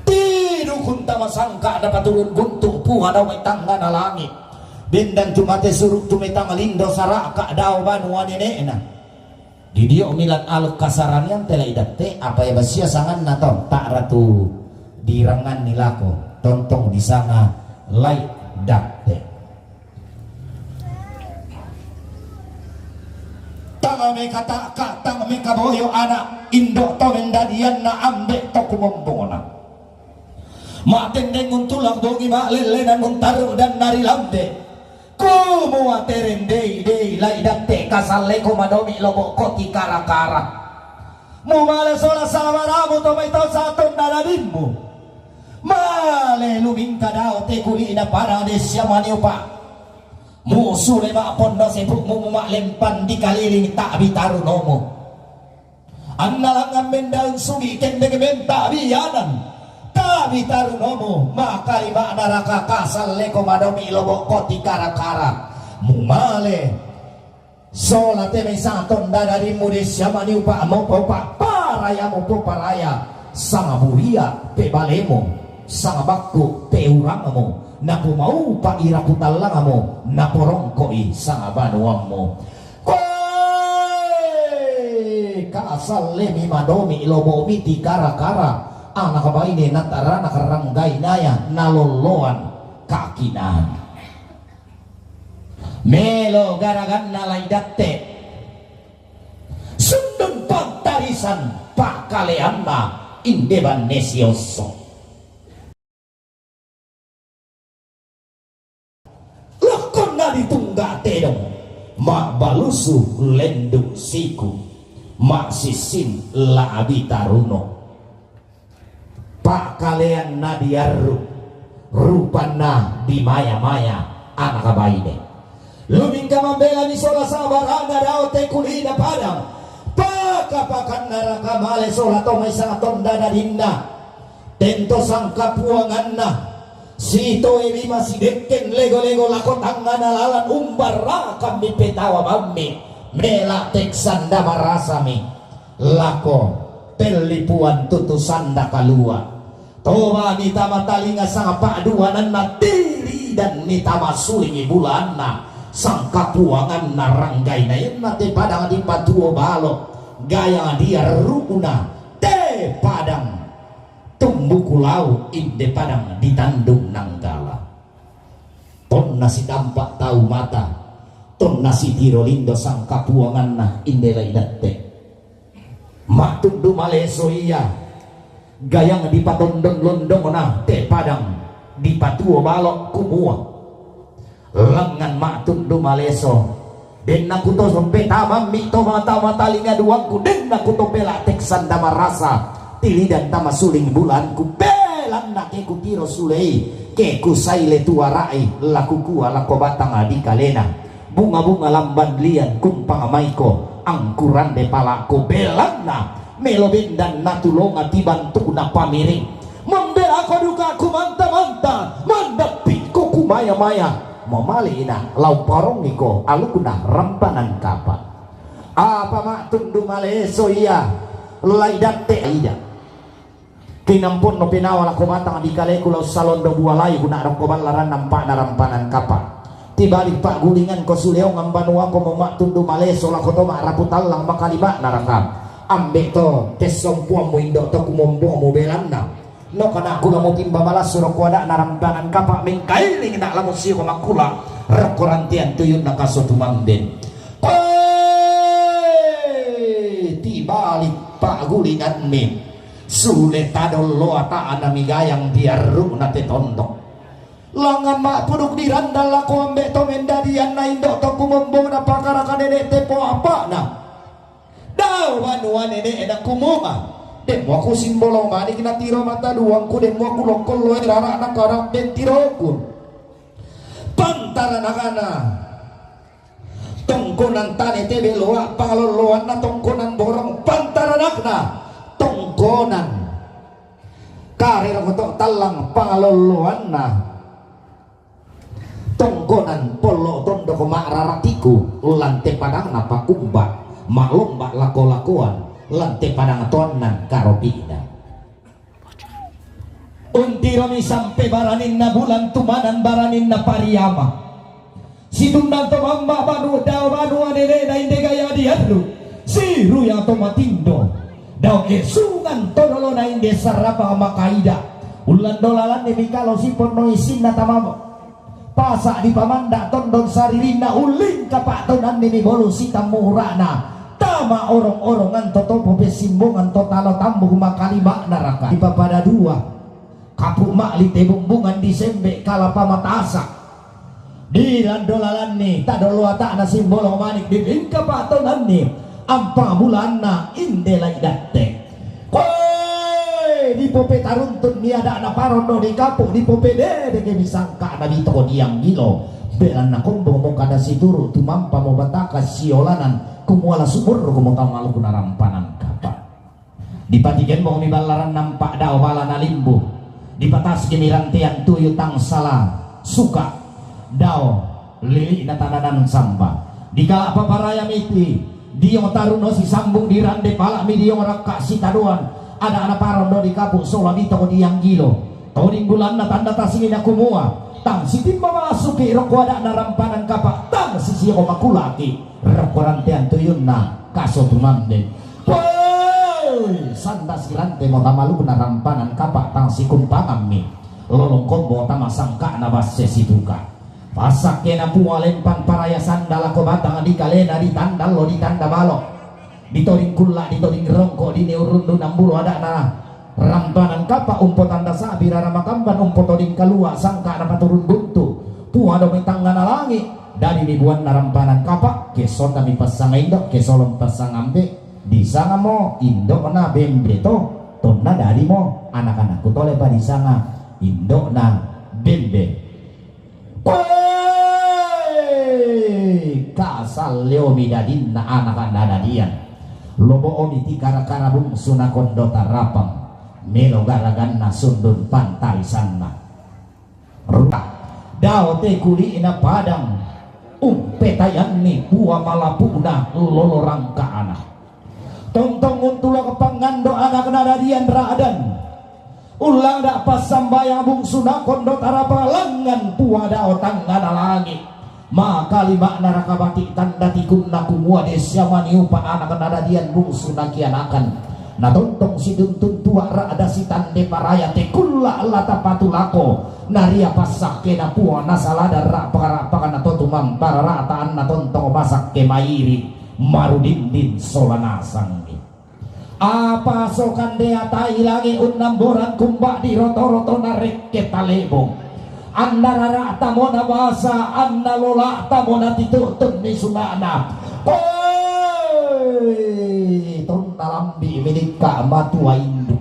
Tidukun tama sangka' napaturun guntu' pua dao mai tangngana langi'. Bendan tu mate suru' tu mai tama lindo saraka' dao banua nene'na. Didio' milan aluk kasaranian te Lai' Datte, apa ia basia sanganna to, ta'ra tu diranganni lako, tontong disanga Lai' Datte. Tang mekata'ka, tang mekaboyo ana' indo' to mendadianna ambe' to kumombongna. Ma'tendeng untulak bongi ma'lellenan untaru' danna ri lambe. Kumua terendei dei Lai' Datte kasalleko madomi' lobo' ko tikara-kara. Mumale sola sabaramu to mai tau satonna nadimmu. Male lumingka dao te kuli'na padang de sia mani upa'. Musule ma'ponno sepu'mu muma'lempan dikaliling ta'bi tarunomu. Anna langngan mendaun sugi kendege menta bianan. Ta'bi tarunomu ma'kali ma'naraka kasalleko madomi' lobo' ko tikara-kara. Mumale sola te mai satonda darimmu de sia mani upa' mopoupa' parayamu poparaya, sanga buria pe balemu, sanga bakku pe urangmu, napomaupa' ira putallangmu, naporongko'i sanga banuammu. Koe kasallemi madomi' lobo'mi tikara-kara, ana' baine natarana karanggainaya nalolloan kakinaan. Melo garaganna Lai' Datte. Sundun pattarisan pa'kaleanna inde banne siosso. Lokkonna ditungga' tedong, ma'balusu lendu' siku, ma'sissin la'bi taruno. Pa'kaleanna diarru', rupanna dimaya-maya ana' baine. Lumingka mambelami sola sabarana dao te kuli'na padang. Paka-pakanna raka male sola to mai satonda dadinna. Tento sangkapuanganna. Sitoe lima sidekken lego-lego lako tangngana lalan umbarrakammi petawa bammi. Mela teksanda marasami. Lako pellipuan tutusanda kalua. Tobani tama talinga sanga pa'duananna tiridanni tama sulingi bulaanna sangkapuanganna ranggaina ianna te padang dipatuo balo. Gaya diarru'na te padang tumbuku lau inde padang ditandung nanggala. Tonna sitampa tau mata, tonna sitiro lindo sangkapuanganna inde lai datte. Mattundu maleso ia, gayang dipatondon-londongna te padang dipatuo balo kumua. Langngan mattundu maleso, denna kuto soppe tamammi to mata-mata linga duangku, denna kuto pela teksanda marasa tilidan tama suling bulanku, belanna ke kutiro sulei, ke kusaile tuarai, lakukua lako batang di kalena. Bunga-bunga lamban lian kumpang maiko, angkurande palako belanna, melo bendan natulonga tibantukna pamiring. Membelako duka kumanta-manta, mandappikko kumaya-maya, mamalena lau parongiko alukna rampanan kapa. Apa mattundu maleso ia, lai datte ida. Kinamponno penawa lako batang di kaleku lau salondo bualai guna rokko ballaran nampa'na rampanan kapa. Tibalik pa'gulinganko suleongan banuako mo mattundu maleso lako to ma'rapu tallang makalima'na raka. Ambe to, tessompuammu indo to kumombomu belanna. No kana kula mo timba balassu rokko ada'na rampanan kapa mengkailing na lamo sio makkula rokko rantean tuyunna kaso tumamben. Tibalik pa'gulinganni. Sule tadollo ata'na migayang diarru'na te tondok. Langngan ma'puduk dirandang lako ambe to mendadianna indo to kumombona pakaraka nene te po apa'na. Dao banua nene'na kumua. Demmo aku simbolo manik natiro mata duangku, demmo aku lokkolloe rara'na karabben tiroku. Pantaranakna. Tongkonan tane tebe loa, pangalolloanna tongkonan borong, pantaranakna tongkonan kare rokoto tallang, pangalolloanna tongkonan pollo tondoko ma'raratiku, lante padangna pakumba, ma'lomba lako-lakoan, lante padang toannan karopi'na. Untiromi sampe baraninna bulan tumanan baraninna pariama. Situndang to mamba banu dao banua nene'na inde gaya diarru. Siruya to matindo. Dao esungan to dolona inde saraba makaida. Ullan dolalanni mikalo siponno isinna tamamo. Pasa dipamanda tondon saririnna, ulling kapa'tonanni mibolu sitammu ura'na. Tama orong-orongan to topo pessimbongan to talo tambu makalima'na raka. Dipapada dua. Kapu ma'li te bumbungan disembe kalapa matasa. Dirandolalanni tadollo ata'na simbolo manik dibingka pa'tonanni. Ampa bulanna inde lai datte. Koe dipope taruntun ni ada'na parondo di kapu dipope dede ke bisangka na bito dianggilo. Belanna kombo mo kada situru tumampa mo bataka siolanan kumuala sumurru mo tau maluku na rampanan kapa. Dipatigembomi ballaran nampa dao bala nalimbu. Dipataskimi rantean tuyu tangsala suka dao lili'na tananan samba. Dikala paparaya miti diong taruno sisambung dirande pala'mi diong rakka sitadoan. Ada'na parondo di kapu sola bito dianggilo. Toding bulanna tanda tasingina kumua. Tang sitimma masuki rokko ada'na rampanan kapa tang sisioko makulaki. Rokko rantean tuyunna kaso tumambe. Woi, sanda sirante mo tamalu'na rampanan kapa tang sikumpangammi. Lolong kombo tama sangka'na basse situka. Passakkena pua lempan paraya sanda lako batang di kalena ditanda lo ditanda balo. Ditoding kulla, ditoding rongko, dini urundu nambulo ada'na. Rampanan kapa umpo tanda sabi rara makamban umpo toding kalua sangka napaturun buntu. Pua domi tangngana langi. Dadi mi buanna rampanan kapa, kesonna mi passanga indo, kesolong passanga ambe. Disanga mo indokna bembe to. Tonna dadi mo anak-anakku tole pa disanga indokna bembe. Woi, kasalleomi dadinna anak nadadian. Loboomi ti kara-kara bungsu nakondo tarapang. Melo garaganna sundun pantarisanna. Ruta. Dao te kuli'na padang. Umpetayanni pua malapu'na lolo rangka'na. Tontong untulak pangando anak nadadian ra'dan. Ullangda passambayang bungsu nakondo tarapang langngan pua dao tangngana langi. Makalima'na raka bati' tanda tikunna kumua de sia maniupa anak nadadian bungsu nakianakan. Natontong situntun tua ra'da sitande paraya te kulla' la tapatulako, naria passakkena puang nasalada ra'paka-ra'paka natotu mampararata anna tontong masakke mairi' marudindin sola nasangi. Apa so kande atai langi' unnamborang kumba'di roto-roto narekke talebong. Anna rara'tamo nabasa, anna lola'tamo natitu'tunni suna'na. Hoi! Tonna lambi'mi dikka' matua indu'.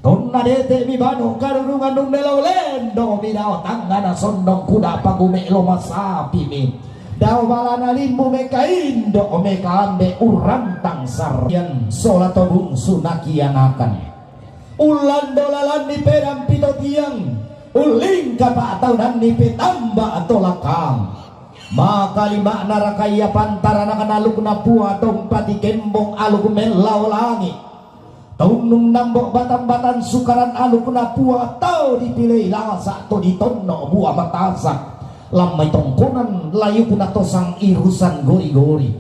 Tonna dete'mi banu karurungan nunne lao lendo mi dao tangngana sondong kuda pagume' loma sapimi. Dao balana limbu meka indo' meka ambe' urrantang sarrian sola to bungsu nakianakan. Ullando lalanni pedang pito tiang, ullingka pa'taunanni petamba tolakang. Makalima'na raka ia pantaranakna alukna pua tompati kembong aluk mellao langi'. Taunnung nambo' batang-batang sukaran alukna pua tau dipilei lasa' to ditonno' bua matasak. Lammai tongkonan layukna tosang irusan gori-gori.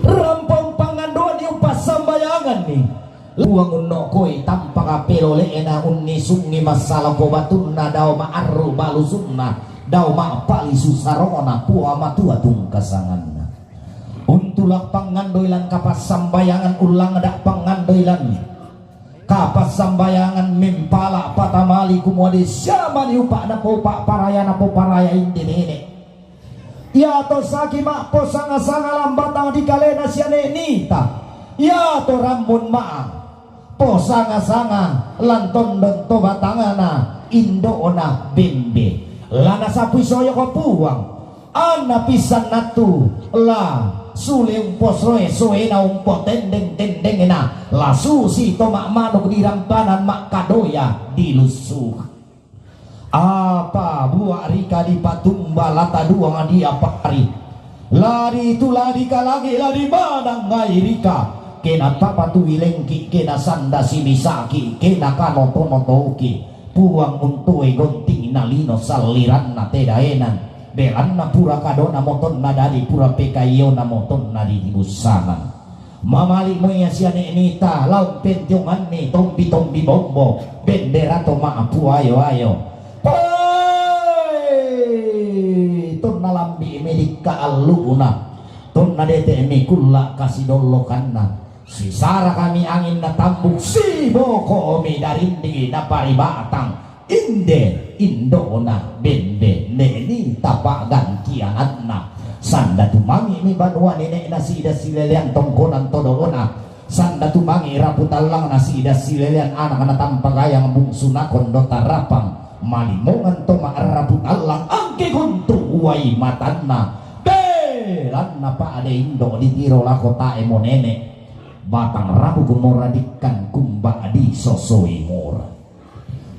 Rampong pangandoanni umpassambayanganni. Puang unno'koi tampaka pelole'na unnisungi massala ko batunna dao ma'arru balusunna dao ma'palisu sarona pua matua tungkasanganna. Untula' pangandoi lan kapassambayangan, ullangda' pangandoi lan kapassambayangan, mempala' patamali kumua de sia maniupa' napoupa' paraya napoparaya inde nene'. Iato saki ma'posanga-sanga lambatang dikalena sia ne'nita. Iato rammun ma'a posanga-sanga lan tondon to batangna indo'na bembe. La nasapui soyoko puang. Anna pissan nattu la sule umposoe-soena umpotendeng-tendengna, la susi to ma'manuk dirampanan ma'kadoya dilussu. Apa bua rika dipatumba la taduang diapari. La dituladi kalagi la dimanangngai rika. Kena tapatui lengki, kena sanda simisaki, kena kanoto-notoki. Puang untoe gontingna lino salliranna te daenan. Belanna pura kadona motonna dadi pura pekaiona motonna didi bussanang. Mamali' mo ia sia ne'nita lao pentionganni tombi-tombi bombo, bendera to ma'puayo-ayo. Hoi! Tonna lambi'mi dikka' allu'na, tonna dete'mi kulla' kasidollokanna. Sisarakami angin natambuk, siboko'mi darinding naparibatang. Inde indo'na bembe ne'nita pa'gantiananna. Sanda tumangi'mi banua nene'na si'da silelean tongkonan todolona. Sanda tumangi' rapu tallangna si'da silelean anakna tampagayang bungsu nakondo tarapang. Malimongan to ma'rapu tallang angke guntu' uai matanna. Belanna pa'de indo' ditiro lako tae' mo nene'. Batang rabu gumora dikkan kumba'di sosoi mora.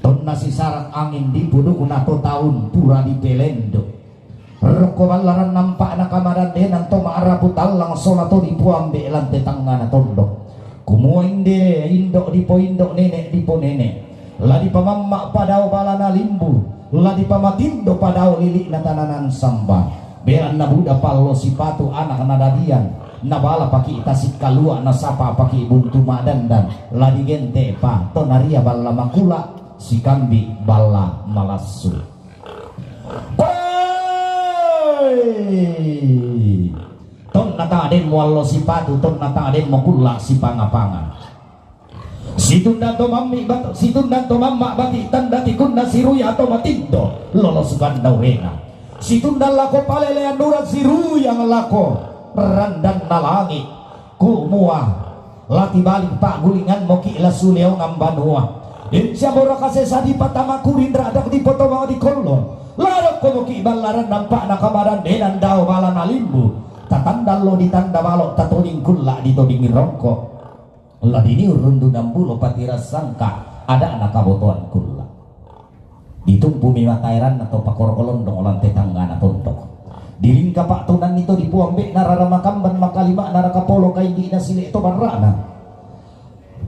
Tonna sisarak angin dipudukna to taun pura dipelendo. Rokko ballaran nampa'na kamadandenan to ma'rapu tallang sola to dipoambe' lan te tangngana tondok. Kumua inde indo' dipoindo' nene' diponene'. La dipamamma' padao balana limbu, la dipamatindo padao lili'na tananan samba. Belanna buda pallo sipatu anak nadadian, nabala paki' tasi' kalua', nasapa paki' buntu ma'dandan, la digente' pa to naria balla makula', sikambi' balla malassu. Hoi! Tonna tademmo allo sipatu, tonna tademmo kulla' sipanga-panga. Situndan to mammi' bat-, situndan to mamma' bati' tanda tikunna siruya to matindo lolo sukanda urena. Situndan lako palelean uran siruyang lako randanna langi'. Kumua, la tibalik pa'gulingan moki' la suleongan banua. Den siambora kasesa dipatama kurin ra'dak dipotomao dikollong. La dokko moki' ballaran nampa'na kamadandenan dao balana limbu. Tatandan lo ditanda balo' tatoding kulla' ditodingi rongko'. La diniu rundunan bulo patirassangka ada'na kabotoan kulla'. Ditumpumi mataeranna to pakoro kolondong lan te tangngana tontok. Dilingka pa'tonanni to dipoambe'na rara makamban makalima'na raka polo kaindi'na sile' to barra'na.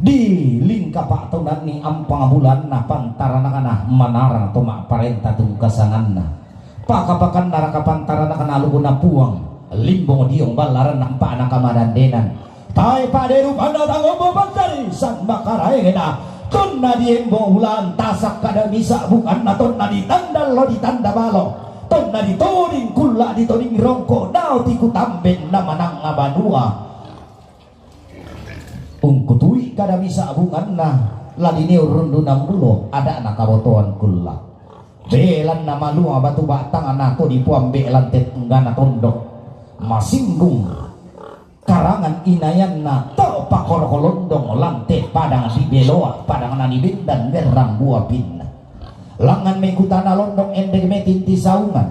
Dilingka pa'tonanni ampang bulanna pantaranakna manarang to ma'parenta tungkasanganna. Pakapakanna raka pantarana kanaluku napuang, limbong diong ballaran nampa'na kamadandenan. Tae pa'de rupanna tangombo pantarisan makaraengna. Tonna diembo ulan tasak kada misa bukanna tonna ditanda lo ditanda balo. Tonna ditoding kulla ditoding rongko dao tiku tamben na manang banua. Ungkutui kada misa bunganna, la dineu rundunan bulo, ada'na kabotoan kulla. Belanna malua batu batangna to dipuambe lante tenggana tondok. Masinggung karangan inayanna to pakoro kolondong lante padang di beloa, padang nani bendan merrang buah pinna. Langngan mekutana londong endek metinti saungan.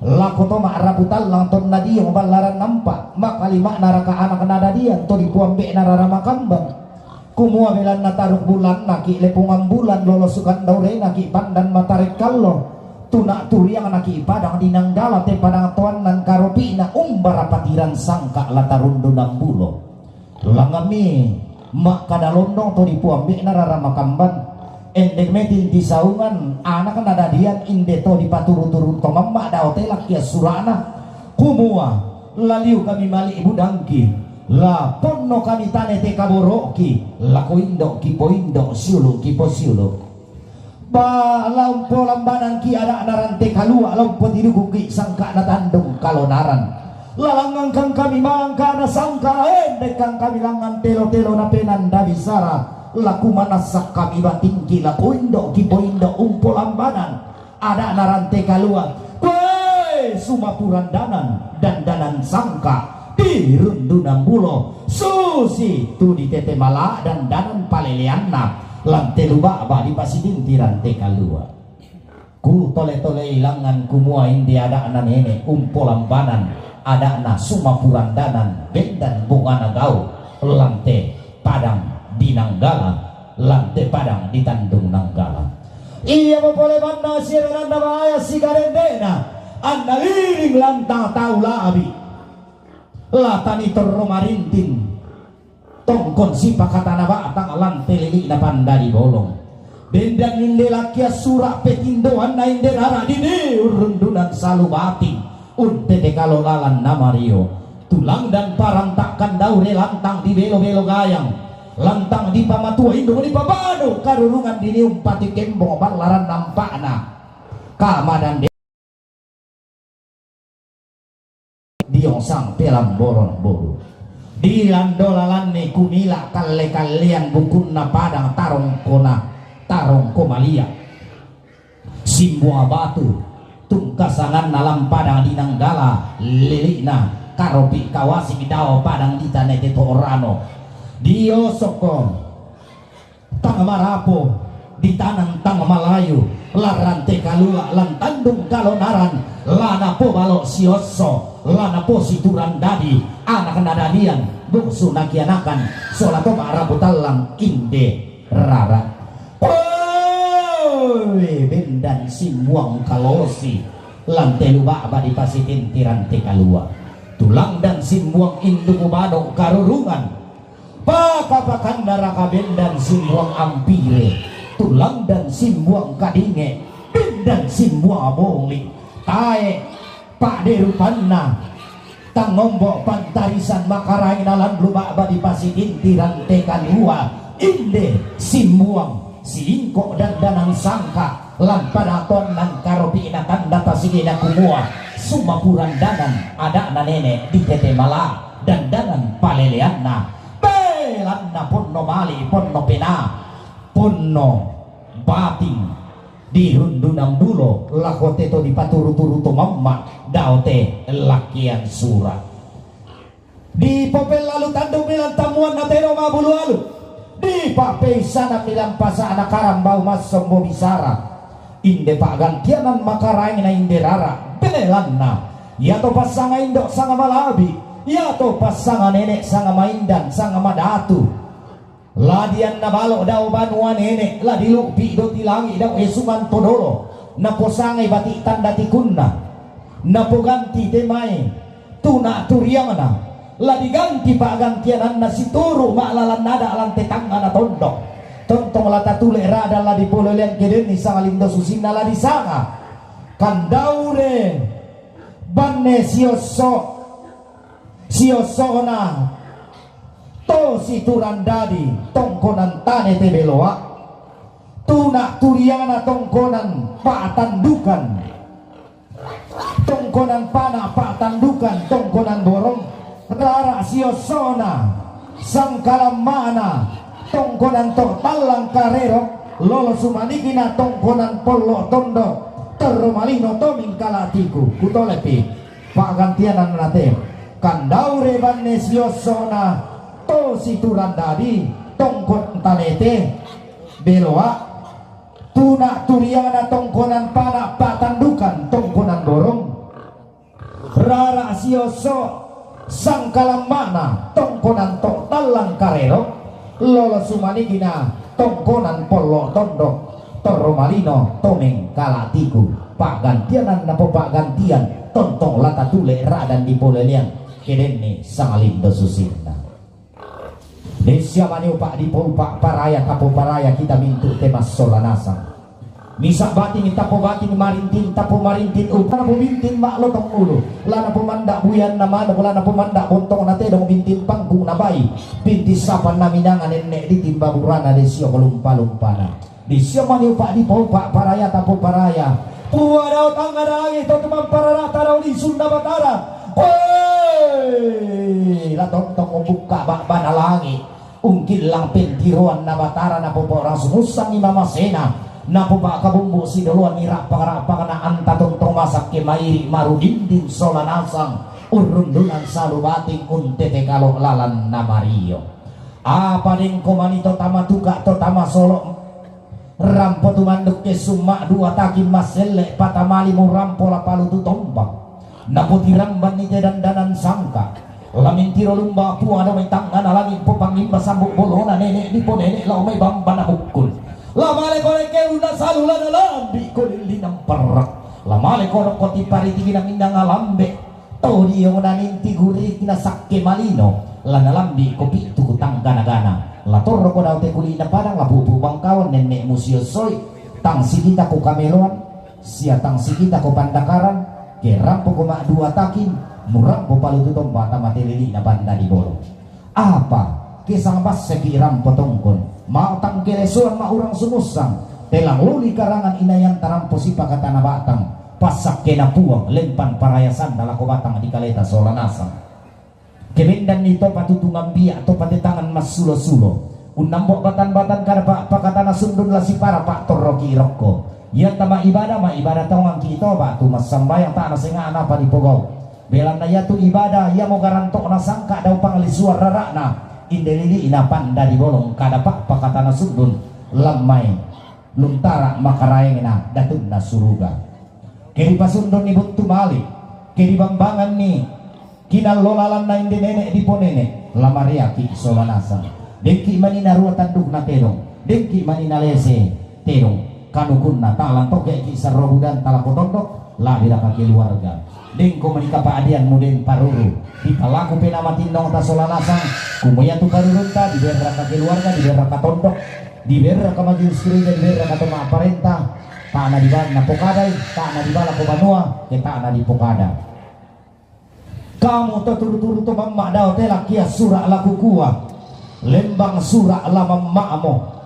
Lako to ma'rapu tallang tonna diong ballaran nampa, makalima'na raka anak nadadian to dipuambe'na rara makambang. Kumua belanna taruk bulanna ki lepungan bulan lolosukan daurenaki pandan matarekkallo. Tuna turiangnaki padang dinanggala te padang toannan karopi'na umbara patiran sangka la tarundunan bulo. Langngammi makkada londong to dipuambe'na rara makamban. Endek metinti saungan anak nadadian inde to dipaturu-turu to mamma dao te lakkian sura'na. Kumua, laliu kami mali budangki, la ponno kami tane te kaboro'ki, lako indo'ki poindo siulu'ki posiulu. Ba laumpo lambanangki ada'na rante kalua laumpo tidukuki sangka'na tandung kalonaran. Lalangngangkang kami malangkana sangka endekkang kami langngan telo-telo napenanda bisara. Laku manassak kami batingki laku indo'ki poindo umpo lambanan ada'na rante kalua. Kue sumapurandanan dandanan sangka di rundunan bulo susi tu ditete mala dandanan paleleanna. Lante luba'ba dipasitinti rante kalua. Ku tole-tolei langngan kumua inde ada'na nene umpo lambanan ada'na sumapurandanan bendan bungana gau lante padang dinanggala lante padang ditandung nanggala. Ia mopole manna siaranna baya sigarendena anna liring lantang tau labi. Latani torro marinting. Tongkon sipakatana ba'tang lante lili'na pandadi bolong. Bendan inde lakkian sura' petindoanna inde rara dini urrundunan salu bating. Untete kalo lalan namario. Tulang dan parantakkan daure lantang di belo-belo gayang. Lantang di pamatua indung di pabado karurungan dini umpati kembong ballaran nampa'na. Kamadan diong sang pelamborong boru. Di lando lalanni kumila kalle-kallean bukunna padang tarongkona tarongko malia. Simbuang batu tungkasanganna lam padang di nanggala lili'na karopi kawasi dao padang di tanete to orano. Dio sokko tang marapo, di tanang tang malayu, larante kalua lan tandung kalonaran, lanapo balo siosso, lanapo siturang dadi, anak nadadian, bungsu nakianakan, sola to ma'rapu tallang inde rara. Oe, bendan simbuang kalosi, lante luba'ba dipasitinti rante kalua. Tulang dan simbuang induku bado karurungan, Paka-pakanna raka bendan simbuang ampire, tulang dan simbuang kadinge, bendan simbuang abongi, tae pa'de rupanna, tangombo pantarisan makaraina lan luba'ba dipasitinti rante kalua, inde simbuang silingko dandanan sangka, lan padatonnan karopi'na tanda tasigena kumua, sumapurandanan ada'na nene ditete mala dandanan paleleanna. Belanna ponno mali, ponno pena, ponno bating, di rundunan bulo, lako te to dipaturu-turu to mamma, dao te lakkian sura. Dipopella lu tandung milan tammuanna tedong mabulu alu. Dipappeisana milan pasana karambau massombo bisara. Inde pa'gantianan makaraengna inde rara. Belanna. Iato passanga indo sanga malabi. Iato passanga nene sanga maindan sanga madatu. Ladianna balo dao banua nene, la dilu'pi doti langi dao esungan todolo, naposangai bati tanda tikunna, napoganti temai tuna turiangna, la diganti pa'gantiananna situru ma'lalan nada lante tangngana tondok. Tontong la tatule rada la dipolelean kedenni sangalindo susinna la disanga. Kandaure banne siosso, siossona to siturandadi tongkonan tane te beloa, tuna turiana tongkonan pa'tandukan, tongkonan pana pa'tandukan, tongkonan borong, rara siossona sangkalamma'na tongkonan to tallang karero, lolo sumanikina tongkonan pollo tondo, torro malino to mingkalatiku. Kutolepi pa'gantiananna te. Kandaure banne siossona to siturandadi tongkonan tane te beloa, tuna turiana tongkonan pana pa'tandukan, tongkonan borong, rara siosso sangkalamma'na tongkonan to tallang karero, lolo sumanikina tongkonan pollo tondo, torro malino to mingkalatiku. Pa'gantianan napopa'gantian, tontong la tatule ra'dan dipolelean, ke denni sanglindo susinna. Dessa mani upa' dipoupa' paraya, tapoparaya kita mintu' te massola nasang. Misa' bating tapobating, marintin tapomarintin, upa' napobintin ma'lotong ulu, la napomanda' buyanna manuk, la napomanda' bontongna tedong, bintin pangkung nabai, bintin sapanna minanga nenne' ditimba burana dessio kolumpa-lumpana. Dissio mani upa' dipoupa' paraya tapoparaya. Pua dao tangnga langi' to tumamparara'ta dao lisunna Batara. Hoi! La tontong umbukka ba'bana langi', ungkillang pentiroanna Batara, napopaurang sumussangi mamasena, napopa'kabumbu sidoloanni ra'pak-ra'pakna, anta tontong masakke mairi' marudinding sola nasang, urrundunan salu bating untete kalo' lalanna mario. Apa dengko mani to tamatuka' to tamasolo', rampo tumanduk ke summa' dua taking masselle', patamali murampo la palutu tombang. Napotirambanni te dandanan sangka', la mentiro lumba pua dao mai tangngana langi', popangimba sambu' bolona nene' diponene' lao mai bambana bukkul. La male ko lekke unna salu la nalambi' ko lillinang parra'. La male ko dokko tiparitikinang innang alambe'. To diong naninti guriki nasakke malino, la nalambi' ko pitu ku tanggana-gana, la torro ko dao te kuli'na padang, la pupu bangkawan nenne' musiosoi, tang sikita ko kameloan, sia tang sikita ko pandakaran, ke rampo ko ma'dua taking, murampo palutu tomba tama te lili'na banda di bolong. Apa, ke sangbasseki rampo tongkon, ma'tang kelesoan ma'urang sumussang, telang luli karangan inayanta rampo sipakatana batang, passakkena Puang, lempan paraya sanda lako batang dikaleta sola nasang. Kebendanni to patutungan bia', to patetangan massulo-sulo, unnambo' batan-batan kada pa-, pakatana sundun la sipara pa'torroki rokko. Ianta ma'ibada, ma'ibada taungangki to ba'tu massambayang, ta'a nasenga'na apa dipogau'. Belanna iatu ibadah iamo garanto'na sangka' dao panglisuang rara'na, inde lili'na panda di bolong kada pa-, pakatana sundun lammai luntara makaraengna datunna suruga. Ke dipasundunni buttu mali', ke dibambanganni kinallo lalanna inde nene' diponene', la mareaki' sola nasang. Dengki' mani narua tandukna tedong, dengki' mani nalese tedong. Kanukunna ta'lang toke'ki' sarro budanta lako tondok, la'biraka keluarga. Dengko mani kapa'dianmu deng paruru, dipalaku penaa matinnongta sola nasang, kumua iatu parurunta diberraka keluarga, diberraka tondok, diberraka majelis gereja, diberraka to ma'parenta, ta'na diba-, napokadai, ta'na dibalako banua, ke ta'na dipokada. Kamu to turu-turu to mamma' dao te lakkia sura' la kukua, lembang sura' la mamma'mo.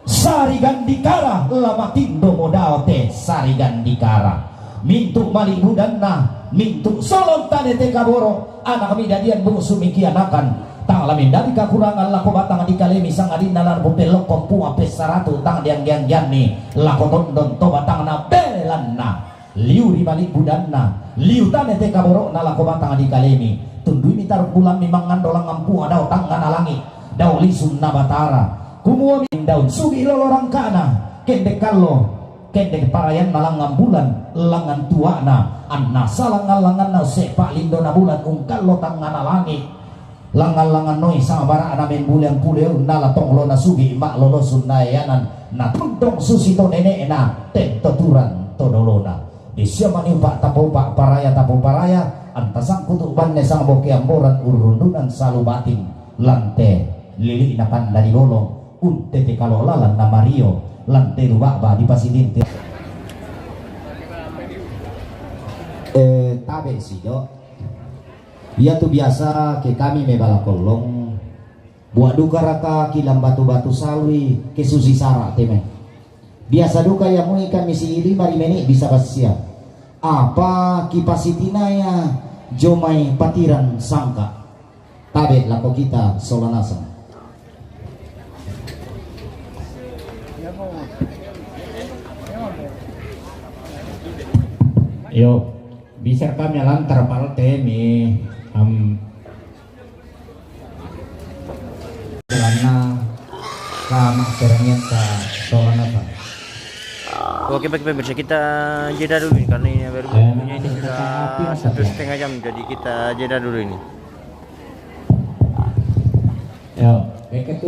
Sarigan dikara la matindomo dao te sarigan dikara. Mintu' mali' budanna, mintu' solon tane te kaboro', anakmi dadian bungsu mikianakan. Tang la mendadi kakurangan lako batang dikalemi, sangadinna la napopellokkong Puang pessaratu tang diangge-anggeanni lako tondon to batangna belanna. Liu ri mali' budanna, liu tane te kaboro'na lako batang dikalemi, tunduimi tarung bulammi mangngando langngan Puang dao tangngana langi', dao lisunna Batara. Kumua mindaun sugi' lolo rangka'na, kendek allo, kendek parayanna langngan bulan, langngan tua'na, annasa langngan-langnganna usse pa'lindona bulan ungkallo tangngana langi'. Langngan-langngan noi sangbara'na membulean puleunna la tonglona sugi' ma'lolo sunnaeanan, natuntong susi to nene'na, tento turang to dolona. Dissio mani upa' tapoupa' paraya tapoparaya, anta sangkutu' banne sangboke amboran urrundunan salu bating, lan te lili'na panda di bolong, untete kalo' lalanna mario, lan te lu ba'ba dipasitinti. Eh, tabe' si do. Iya tu biasa ke kami me bala kollong. Buat duka raka kilang batu-batu salui ke susi sara' teme. Biasa duka iya mui kami si lima ri mene' bisa basia. Apa kipasitinaya jomai patiran sangka. Tabe' lako kita sola nasang. Yo, bisa kami lantar palte mi am karena kama perangian ta sola nasang. Oke, baik pemirsa, kita jeda dulu ini karena ini baru waktunya ini sudah satu setengah jam, jadi kita jeda dulu ini. Yo,